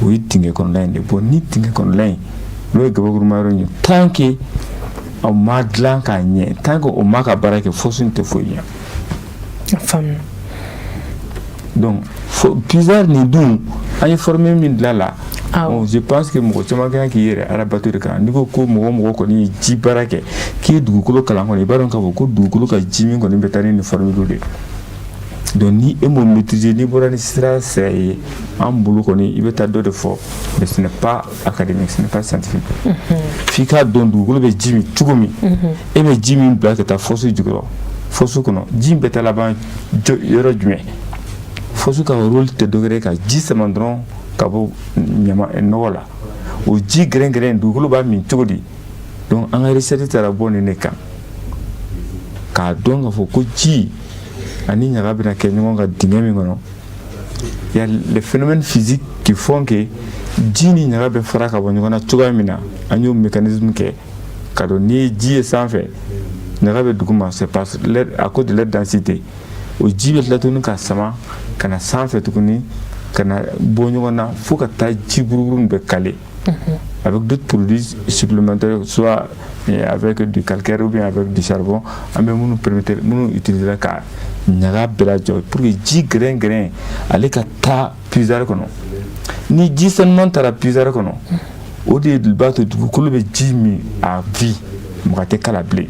O ye dingɛ kɔnɔna in de. Bon, ni dingɛ kɔnɔna in, n'o ye gabakuruma yɔrɔ in ye, tant que a ma dilan k'a ɲɛ, tant que o ma ka baara kɛ, fosse in tɛ foyi ɲɛ. A faamu. Donc puisard nin dun, an ye formule min dilan la, bon, je pense que mɔgɔ caman kan k'i yɛrɛ arabato de kan. N'i ko ko mɔgɔ mɔgɔ kɔni ye ji baara kɛ, k'i ye dugukolo kalan kɔni, i b'a dɔn k'a fɔ ko dugukolo ka ji min kɔni bɛ taa ni nin formule de ye. Donc ni e m'o maîtriser, n'i bɔra ni sira sira ye an bolo kɔni, i bɛ taa dɔ de fɔ, mais ce n'est pas académique, ce n'est pas scientifique. F'i k'a dɔn dugukolo bɛ ji min cogo min, e bɛ ji min bila ka taa fosse jukɔrɔ, fosse kɔnɔ, ji in bɛ taa laban yɔrɔ jumɛn? Fosse ka rôle tɛ dɔ wɛrɛ ye ka ji sama dɔrɔn ka bɔ ɲama nɔgɔ la. O ji gɛrɛngɛrɛn, dugukolo b'a min cogo di? Donc an ka recherche taara bɔ nin de kan k'a dɔn k'a fɔ ko ji ani ɲaga bɛna kɛ ɲɔgɔn kan dingɛ min kɔnɔ. Il y a les phénomènes physiques qui font que ji ni ɲaga bɛ fara ka bɔ ɲɔgɔn na cogoya min na. An y'o mécanisme kɛ ka dɔn n'i ye ji ye sanfɛ, ɲaga bɛ duguma, c'est parce à cause de leur densité. O ji bɛ tila tuguni ka sama ka na sanfɛ tuguni, ka na bɔ ɲɔgɔn na fo ka taa ji buruburu bɛɛ kale avec d'autres produits supplémentaires, soit avec du calcaire ou bien avec du charbon. An bɛ minnu permettre, minnu utiliser ka ɲaga bɛɛ lajɔ pour que ji gɛrɛn gɛrɛn ale ka taa puisard kɔnɔ. Ni ji sanuman taara puisard kɔnɔ, o de b'a to dugukolo bɛ ji min à vie, mɔgɔ tɛ kala bilen.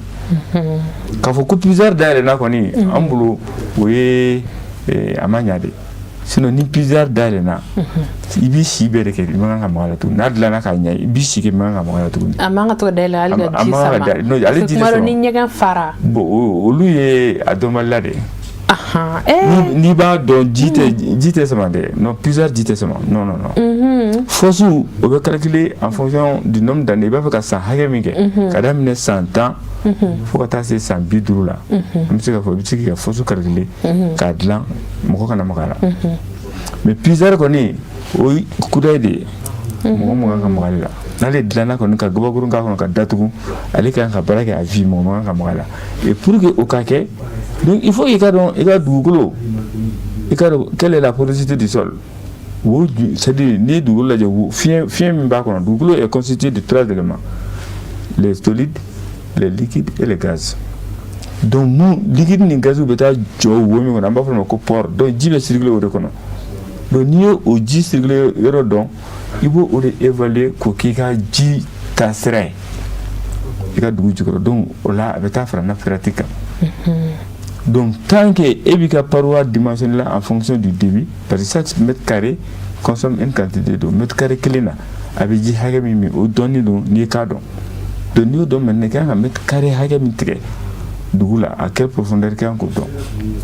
K'a fɔ ko puisard dayɛlɛnna kɔni, an bolo o ye a ma ɲa de. Sinon ni puisard dayɛlɛnna, i b'i si bɛɛ de kɛ, i man kan ka maga la tuguni. N'a dilanna k'a ɲɛ, i b'i si kɛ, i man kan ka maga la tuguni. A man ka to ka dayɛlɛ hali ka ji sama? Non, ale ji tɛ sama. Ni ɲɛgɛn fara. Bon, olu ye a dɔnbaliya de ye. N'i b'a dɔn ji tɛ sama dɛ. Non, puisard ji tɛ sama, non, non, non. Fosse o bɛ calculer en fonction du nombre d'années i b'a fɛ ka san hakɛ min kɛ, ka daminɛ san 10 fo ka taa se san 50 la. An bɛ se k'a fɔ i bɛ se k'i ka fosse calculer k'a dilan, mɔgɔ kana maga a la. Mais puisard kɔni, o ye kudayi de ye, mɔgɔ man kan ka maga ale la. N'ale dilanna kɔni ka gabakuru k'a kɔnɔ ka datugu, ale kan ka baara kɛ à vie, mɔgɔ man kan ka maga a la. Et pour que o ka kɛ, donc il faut i ka dɔn i ka dugukolo, i ka dɔn quelle est la porosité du sol. Wo, c'est-à-dire n'i ye dugukolo lajɛ, fiɲɛ fiɲɛ min b'a kɔnɔ. Dugukolo est constitué de trois éléments: les solides, les liquides et les gaz. Donc mun liquide ni gaz bɛ taa jɔ wo min kɔnɔ, an b'a fɔ o ma ko pore. Donc ji bɛ circuler o de kɔnɔ. Donc n'i ye o ji circuler yɔrɔ dɔn, i b'o o de évaluer k'o k'i ka ji taasira ye i ka dugu jukɔrɔ. Donc o la a bɛ taa fara nappe phréatique kan. Donc tant que e b'i ka paroi dimensionner en fonction du débit, parce que chaque mètre carré consomme une quantité d'eau, mètre carré kelen na a bɛ ji hakɛ min min, o dɔnni don n'i k'a dɔn. Donc n'i y'o dɔn maintenant, i kan ka mètre carré hakɛ min tigɛ dugu la, à quelle profondeur, i kan k'o dɔn.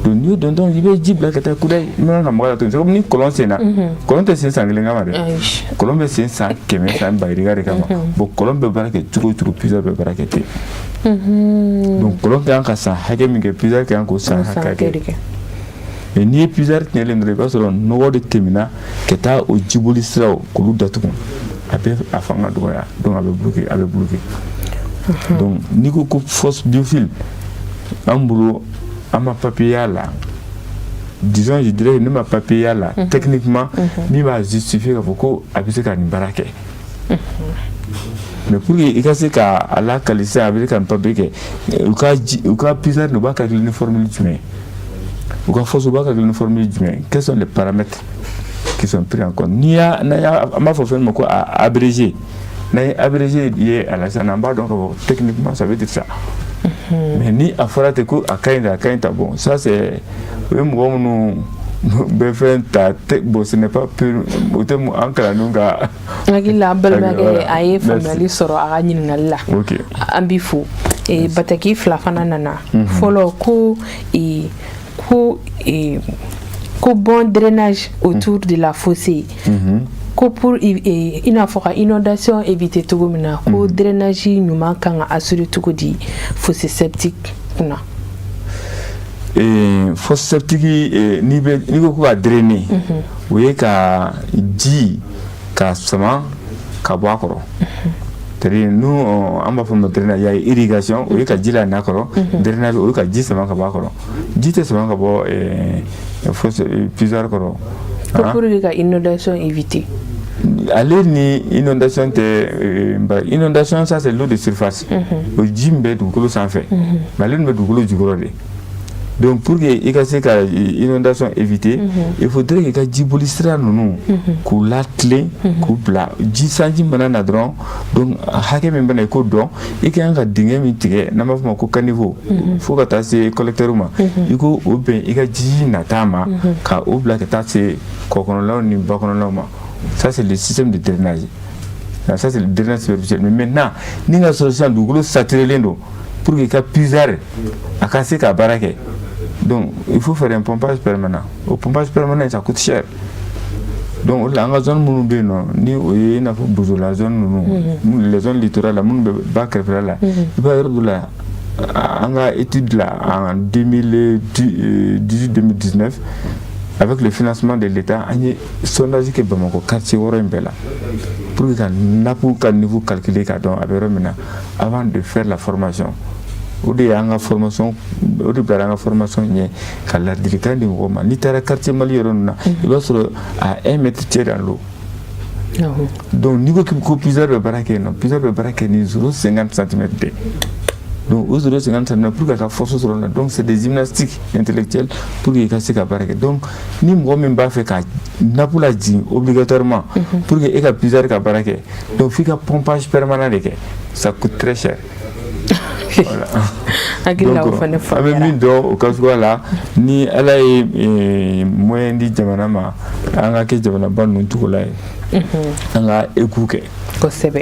Donc n'i y'o dɔn, donc i bɛ ji bila ka taa kudayi, i man kan ka maga la tuguni. C'est comme ni kɔlɔn senna, kɔlɔn tɛ sen san kelen kama dɛ, kɔlɔn bɛ sen san 100, san ba yirika de kama. Bon, kɔlɔn bɛ baara kɛ cogo o cogo, puisard bɛ baara kɛ ten. Donc kɔlɔn ka kan ka san hakɛ min kɛ, puisard ka kan k'o san hakɛ kɛ. Mais n'i ye puisard tiɲɛlen dɔrɔn, i b'a sɔrɔ nɔgɔ de tɛmɛna ka taa o jiboli siraw k'olu datugu, a bɛ a fanga dɔgɔya, donc a bɛ bloquer, a bɛ bloquer. Donc n'i ko ko fosse biofil, an bolo, an ma papier y'a la, disons, je dirais, ne ma papier y'a la techniquement min b'a justifier k'a fɔ ko a bɛ se ka nin baara kɛ. Mais pour que i ka se ka a lakali sisan, a bɛ se ka nin papier kɛ, u ka ji, u ka puisard, u b'a calculer ni formule jumɛn ye? U ka fosse, u b'a calculer ni formule jumɛn ye? Quels sont les paramètres qui sont pris en compte? N'i y'a n'an y'a, an b'a fɔ fɛn min ma ko a abrégé, n'an ye abrégé ye a la sisan, an b'a dɔn k'a fɔ techniquement ça veut dire ça. Mais ni a fɔra ten ko a ka ɲi, a ka ɲi ta, bon, ça c'est, o ye mɔgɔ minnu bɛ fɛn ta, bon, ce n'est pas pur, o tɛ an kalandenw ka. N hakili la, an balimakɛ, a ye faamuyali sɔrɔ a ka ɲininkali la. An b'i fo. Bataki fila fana nana fɔlɔ ko bon drainage autour de la fossé, ko pour i n'a fɔ ka inondation éviter cogo min na, ko drainage ɲuman kan ka assurer cogo di fossé septique kunna? Fosse septique, n'i bɛ, n'i ko ko ka drainer, o ye ka ji ka sama ka bɔ a kɔrɔ. C'est-à-dire, nous, an b'a fɔ ma drainage, il y a irrigation, o ye ka ji la n'a kɔrɔ, drainage, o ye ka ji sama ka bɔ a kɔrɔ. Ji tɛ sama ka bɔ fosse puisard kɔrɔ. Ko pour que ka inondation éviter. Ale ni inondation tɛ. Inondation, ça c'est l'eau de surface, o ji min bɛ dugukolo sanfɛ, mais ale nin bɛ dugukolo jukɔrɔ de. Donc pour que i ka se ka inondation éviter, il faudrait que i ka jiboli sira ninnu k'u latilen, k'u bila ji, sanji mana na dɔrɔn, donc hakɛ min bɛ na, i k'o dɔn, i ka kan ka dingɛ min tigɛ, n'an b'a fɔ o ma ko caniveau, fo ka taa se collecteur ma, i k'o o bɛn i ka ji nata ma, ka o bila ka taa se kɔ kɔnɔlaw ni ba kɔnɔlaw ma. Ça c'est le système de drainage, ça c'est le drainage superficiel. Mais maintenant, ni ka sɔrɔ sisan dugukolo saturé don, pour que i ka puisard a ka se ka baara kɛ, donc il faut faire un pompage permanent. O pompage permanent, ça coûte cher. Donc o de la, an ka zone minnu bɛ yen nɔ, ni o ye i n'a fɔ Bozola zone ninnu, les zones littorales la, minnu bɛ ba kɛrɛfɛla la, i b'a yɔrɔ dɔ la, an ka étude la en 2018 2019, avec le financement de l'État, an ye sondage kɛ Bamakɔ quartier wɔɔrɔ in bɛɛ la pour que ka nappe ka niveau calculer, k'a dɔn a bɛ yɔrɔ min na, avant de faire la formation. O de y'an ka formation, o de bilara an ka formation ɲɛ, ka ladilikan di mɔgɔw ma. N'i taara quartier Mali yɔrɔ ninnu na, i b'a sɔrɔ à 1 mètre tiers dans l'eau. Donc n'i ko ko puisard bɛ baara kɛ yen nɔ, puisard bɛ baara kɛ ni 0,50 centimètre de. Donc o 0,50 centimètre, pour que ka force sɔrɔ la, donc c'est des gymnastiques intellectuelles pour que i ka se ka baara kɛ. Donc ni mɔgɔ min b'a fɛ ka nappe lajigin obligatoirement pour que e ka puisard ka baara kɛ, donc f'i ka pompage permanent de kɛ, ça coûte très cher. Hakili la, o fana. An bɛ min dɔn o ka suguya la, ni Ala ye moyen di jamana ma, an ka kɛ jamanaba ninnu cogo la ye, an ka égout kɛ.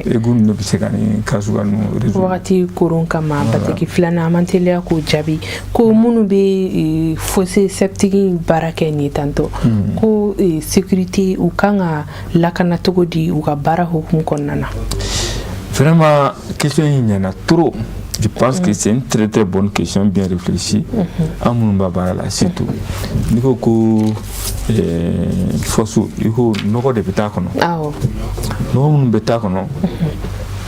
Égout ninnu bɛ se ka nin cas suguya ninnu résoudre. Wagati koron kama, bataki filanan, an man teliya k'o jaabi, ko minnu bɛ fossé septique in baara kɛ nin tantɔ, ko sécurité, u kan ka lakana cogo di u ka baara hukumu kɔnɔna na? Vraiment, question in ɲɛna trop. Je pense que c'est une très très bonne question, bien réfléchie. An minnu b'a baara la, surtout n'i ko ko fosse, i ko nɔgɔ de bɛ taa kɔnɔ. Nɔgɔ minnu bɛ taa kɔnɔ,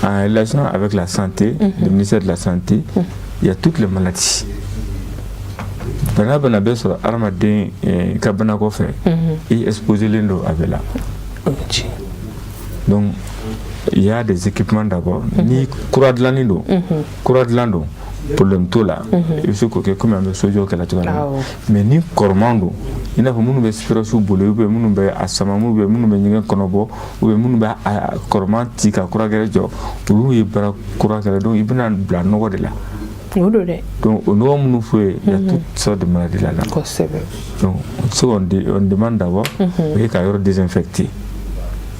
en relation avec la santé, le ministère de la Santé, il y a toutes les maladies. Bana bana bɛ sɔrɔ hadamaden ka bana kɔfɛ, i exposé len don a bɛɛ la. Donc il y a des équipements d'abord. Ni kura dilanni don, kura dilan don, problème t'o la, i bɛ se k'o kɛ komi an bɛ sojɔ kɛ la cogoya min na. Mais ni kɔrɔman don, i n'a fɔ minnu bɛ spirasiw boli, ou bien minnu bɛ a sama, ou bien minnu bɛ ɲɛgɛn kɔnɔ bɔ, ou bien minnu bɛ a kɔrɔman ci ka kura gɛrɛ jɔ, olu ye baara kura kɛra, donc i bɛna bila nɔgɔ de la. O don dɛ. Donc o nɔgɔ minnu fɔ ye, il y a toutes sortes de maladies là-dedans. Donc ce qu'on on demande d'abord, o ye ka yɔrɔ désinfecter.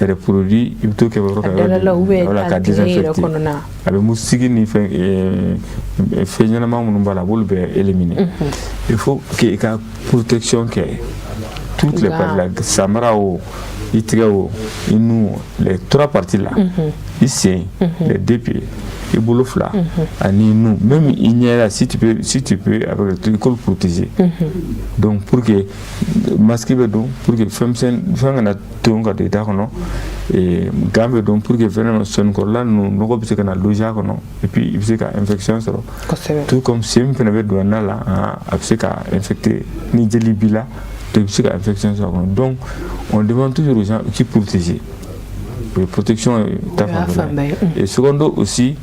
Il y a des produits, i bɛ t'o kɛ yɔrɔ ka yɔrɔ, voilà, ka désinfecter. A bɛ moustique ni fɛn fɛn ɲɛnama minnu b'a la, a b'olu bɛɛ éliminer. Il faut que i ka protection kɛ toutes les parties la, samara o I tigɛ o, i nu, les trois parties là, i sen, les deux pieds, i bolo fila ani nu, même i ɲɛ la, si tu peux avec le truc, i k'olu protéger. Donc pour que masque bɛ don, pour que fɛn misɛn fɛn kana ton ka don i da kɔnɔ, gant bɛ don pour que vraiment sɔnikɔrɔla ninnu, nɔgɔ bɛ se ka na loger a kɔnɔ et puis i bɛ se ka infection sɔrɔ. Tout comme sen min fana bɛ don a la, a bɛ se ka infecter ni jeli b'i la, donc i bɛ se ka infection sɔrɔ a kɔnɔ. Donc on demande toujours aux gens qui protéger, o ye protection ta fanfɛla ye. Et secondo aussi,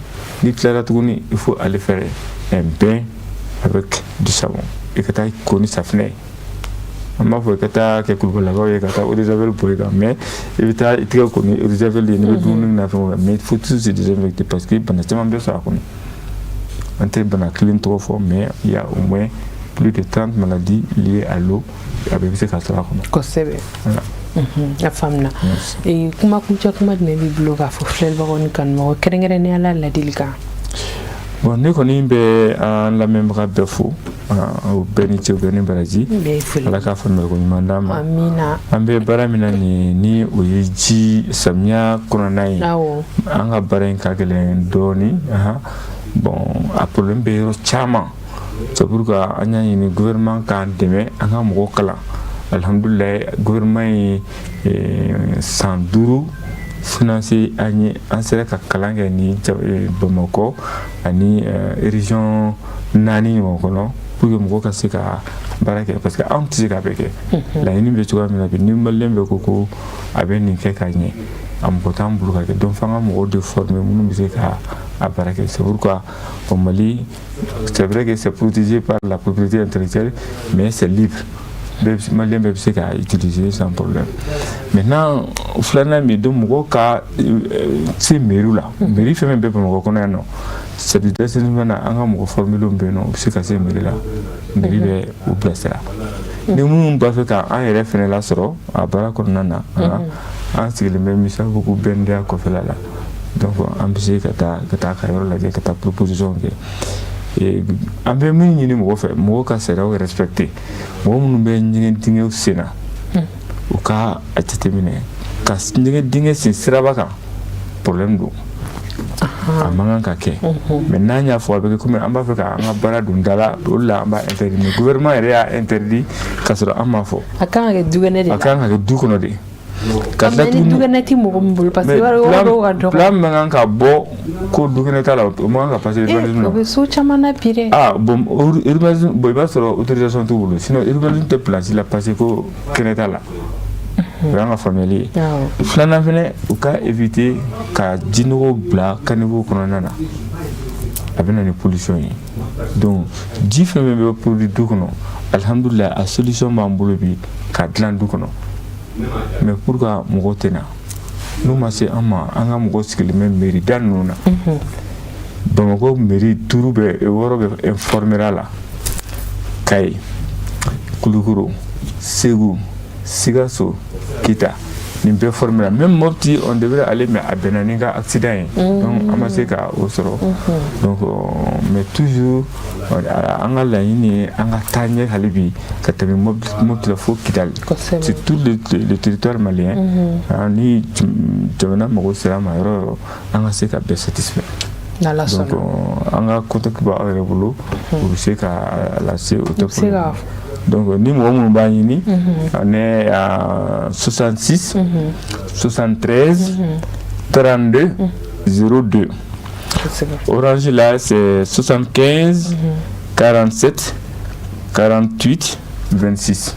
n'i tilara tuguni, il faut aller faire un bain avec du savon, i ka taa ko ni safinɛ ye. An b'a fɔ i ka taa kɛ kulubalakaw ye ka taa eau de javel bɔ i kan, mais i bɛ taa i tɛgɛ ko ni eau de javel ye, n'i bɛ dumuni na fɛnw kɛ, mais il faut toujours se désinfecter parce que bana caman bɛ sɔrɔ a kɔnɔ. An tɛ bana kelen tɔgɔ fɔ, mais il y a au moins plus de 30 maladies liées à l'eau, a bɛɛ bɛ se ka sɔrɔ a kɔnɔ. Kosɛbɛ, a faamuna. Kuma kuncɛ kuma jumɛn b'i bolo k'a fɔ filɛlibagaw ni kanubagaw, kɛrɛnkɛrɛnnenya la ladilikan? Bon, ne kɔni bɛ an lamɛnbaga bɛɛ fo, aw bɛɛ ni ce, bɛɛ ni baraji. Ala k'a faamuyali ko ɲuman d'an ma. Amina. An bɛ baara min na nin ni o ye ji samiya kɔnɔna ye, an ka baara in ka gɛlɛn dɔɔni. Bon, a problème bɛ yɔrɔ caman, c'est pourquoi an y'a ɲini gouvernement k'an dɛmɛ an ka mɔgɔw kalan. Alhamdulilayi, gouvernement ye san 5 financé an ye, an sera ka kalan kɛ ni Bamakɔ ani région naani ɲɔgɔn kɔnɔ pour que mɔgɔw ka se ka baara kɛ, parce que anw tɛ se k'a bɛɛ kɛ. Laɲini bɛ cogoya min na bi, ni malien bɛɛ ko ko a bɛ nin kɛ ka ɲɛ, a mɔgɔ t'an bolo ka kɛ. Donc f'an ka mɔgɔw de former minnu bɛ se ka a baara kɛ. C'est pourquoi au Mali, c'est vrai que c'est protégé par la propriété intellectuelle, mais c'est libre, malien bɛɛ bɛ se k'a utiliser sans problème. Maintenant, filanan min donc mɔgɔw ka se mairie la, mairie fɛn fɛn bɛ Bamakɔ kɔnɔ yan nɔ, service d'assainissement na, an ka mɔgɔ formelenw bɛ yen nɔ, u bɛ se ka se mairie la, mairie bɛ u bilasira. Ni minnu b'a fɛ ka an yɛrɛ fɛnɛ lasɔrɔ a baara kɔnɔna na, an sigilen bɛ Misabugu BNDA kɔfɛla la. Donc an bɛ se ka taa ka yɔrɔ lajɛ, ka taa proposition kɛ. An bɛ min ɲini mɔgɔ fɛ, mɔgɔw ka sariyaw respecter. Mɔgɔ minnu bɛ ɲɛgɛn dingɛw sen na, u ka a jateminɛ ka ɲɛgɛn dingɛ sen siraba kan, problème don, a man kan ka kɛ. Mais n'an y'a fɔ, a bɛ kɛ komi an b'a fɛ k'an ka baara don da la. O de la an b'a interdit, mais gouvernement yɛrɛ y'a interdit k'a sɔrɔ an m'a fɔ. A kan ka kɛ dukɛnɛ de la. A kan ka kɛ du kɔnɔ de. Ka tila tuguni, dukɛnɛ ti mɔgɔ min bolo, parce que yɔrɔ dɔw ka dɔgɔ. Plan man kan ka bɔ ko dukɛnɛ t'a la, o man kan ka passer urbanisme na. O bɛ so caman na bi dɛ. Ah bon, urbanisme, bon, i b'a sɔrɔ autorisation t'u bolo, sinon urbanisme tɛ plan si la passer ko kɛnɛ t'a la. O y'an ka faamuyali ye. Filanan fɛnɛ, u ka éviter ka jinɔgɔw bila caniveau kɔnɔna na, a bɛ na ni pollution ye. Donc ji fɛn fɛn bɛ produit du kɔnɔ, alihamudulilayi, a solution b'an bolo bi k'a dilan du kɔnɔ. Mais pourquoi mɔgɔw tɛ na? N'u ma se an ma, an ka mɔgɔw sigilen bɛ mairie da ninnu na. Bamakɔ mairie duuru bɛ, wɔɔrɔ bɛ informera la: Kayi, Kulukoro, Segu, Sikaso, Kita, nin bɛɛ formera. Même Mopti, on devrait aller, mais a bɛnna ni ka accident ye, donc an ma se ka o sɔrɔ. Donc mais toujours an ka laɲini ye an ka taa ɲɛ hali bi ka tɛmɛ Mopti la fo Kidali, c'est tout le territoire malien. Ni jamana mago sera an ma yɔrɔ o yɔrɔ, an ka se ka bɛɛ satisfait. Donc an ka contact b'aw yɛrɛ bolo, u bɛ se ka lase, o tɛ problème. Donc ni mɔgɔ minnu b'a ɲini, on est à 66 73 32 02. Orange là, c'est 75 47 48 26.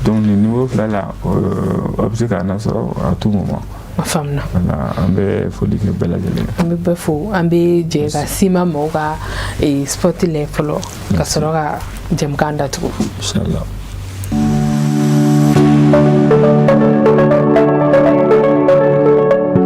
Donc nin numéro fila la, aw bɛ se k'an lasɔrɔ à tout moment. A faamuna. Voilà, an bɛ foli kɛ bɛɛ lajɛlen. An bɛ bɛɛ fo. An bɛ jɛ ka sima mɔgɔw ka spot lajɛ fɔlɔ, ka sɔrɔ ka jɛmukan datugu. Inchallah.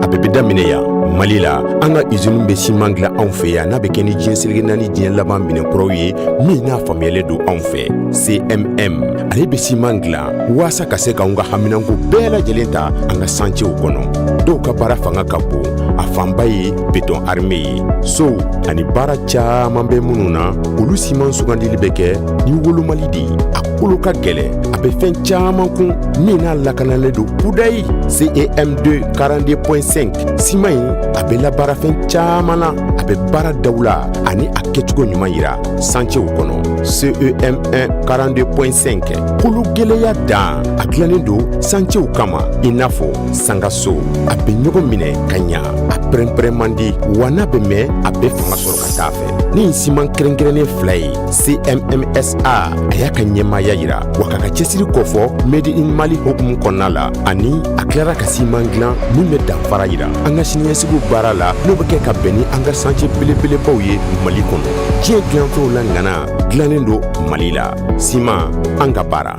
A bɛɛ bɛ daminɛ yan, Mali la. An ka usine bɛ siman dilan anw fɛ yan, n'a bɛ kɛ ni diɲɛ seleke naani diɲɛ laban minɛnkuraw ye, min n'a faamuyalen don anw fɛ. CMM, ale bɛ siman dilan waasa ka se k'anw ka haminanko bɛɛ lajɛlen ta an ka chantiers kɔnɔ. Dɔw ka baara fanga ka bon, a fanba ye béton armé ye, sow ani baara caman bɛ minnu na, olu siman sugandili bɛ kɛ ni wolomali de ye. A kolo ka gɛlɛn, a bɛ fɛn caman kun min n'a lakanalen don kudayi. CEM2 42.5 siman in, a bɛ labaara fɛn caman na. A bɛ baara dawula ani a kɛcogo ɲuman yira sancew kɔnɔ. CEM1 42.5, kolo gɛlɛya dan, a dilannen don sancew kama i n'a fɔ sangaso. A bɛ ɲɔgɔn minɛ ka ɲa, a pɛrɛnpɛrɛn man di, wa n'a bɛ mɛn, a bɛ fanga sɔrɔ ka taa fɛ. Ni siman kɛrɛnkɛrɛnnen fila ye, CMMSA a y'a ka ɲɛmaaya yira wa k'a ka cɛsiri kɔfɔ Made in Mali hukumu kɔnɔna la, ani a tilara ka siman dilan min bɛ danfara yira an ka siniɲɛsigiw baara la, n'o bɛ kɛ ka bɛn ni an ka chantier belebelebaw ye Mali kɔnɔ. Diɲɛ dilanfɛnw la ŋana dilannen don Mali la. Siman, an ka baara.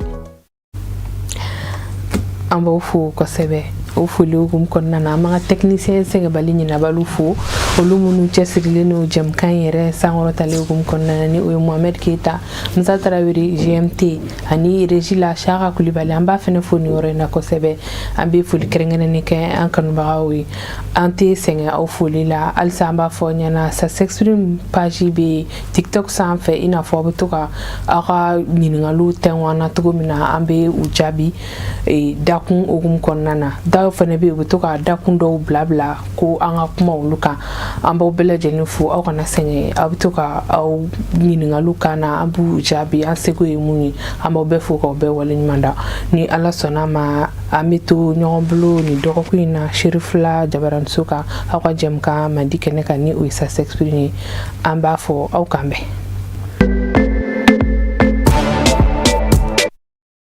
An b'aw fo kosɛbɛ. O foli hukumu kɔnɔna na, an b'an ka technicien sɛgɛnbali ɲinabaliw fo, olu minnu cɛsirilen don jɛmukan yɛrɛ sankɔrɔtalen hukumu kɔnɔna na, ni o ye Mohamed Keita, Musa Tarawele GMT ani régie la Saka Kulibali. An b'a fɛnɛ fo nin yɔrɔ in na kosɛbɛ. An bɛ foli kɛrɛnkɛrɛnnen kɛ an kanubagaw ye. An tɛ sɛgɛn aw foli la halisa. An b'a fɔ ɲɛna, Ça s'exprime page bɛ TikTok sanfɛ, i n'a fɔ aw bɛ to ka aw ka ɲininkaliw tɛnku an na cogo min na, an bɛ u jaabi dakun hukumu kɔnɔna na. Dɔw fana bɛ yen, u bɛ to ka dakun dɔw bila bila ko an ka kuma olu kan. An b'aw bɛɛ lajɛlen fo. Aw kana sɛgɛn, aw bɛ to ka aw ɲininkaliw kan na, an b'u jaabi an seko ye mun ye. An b'aw bɛɛ fo k'aw bɛɛ waleɲuman da. Ni Ala sɔnna ma, an bɛ to ɲɔgɔn bolo nin dɔgɔkun in na Serifila Jabaraniso kan, aw ka jɛmukan mandi kɛnɛ kan, ni o ye Ça s'exprime ye. An b'a fɔ aw k'an bɛn.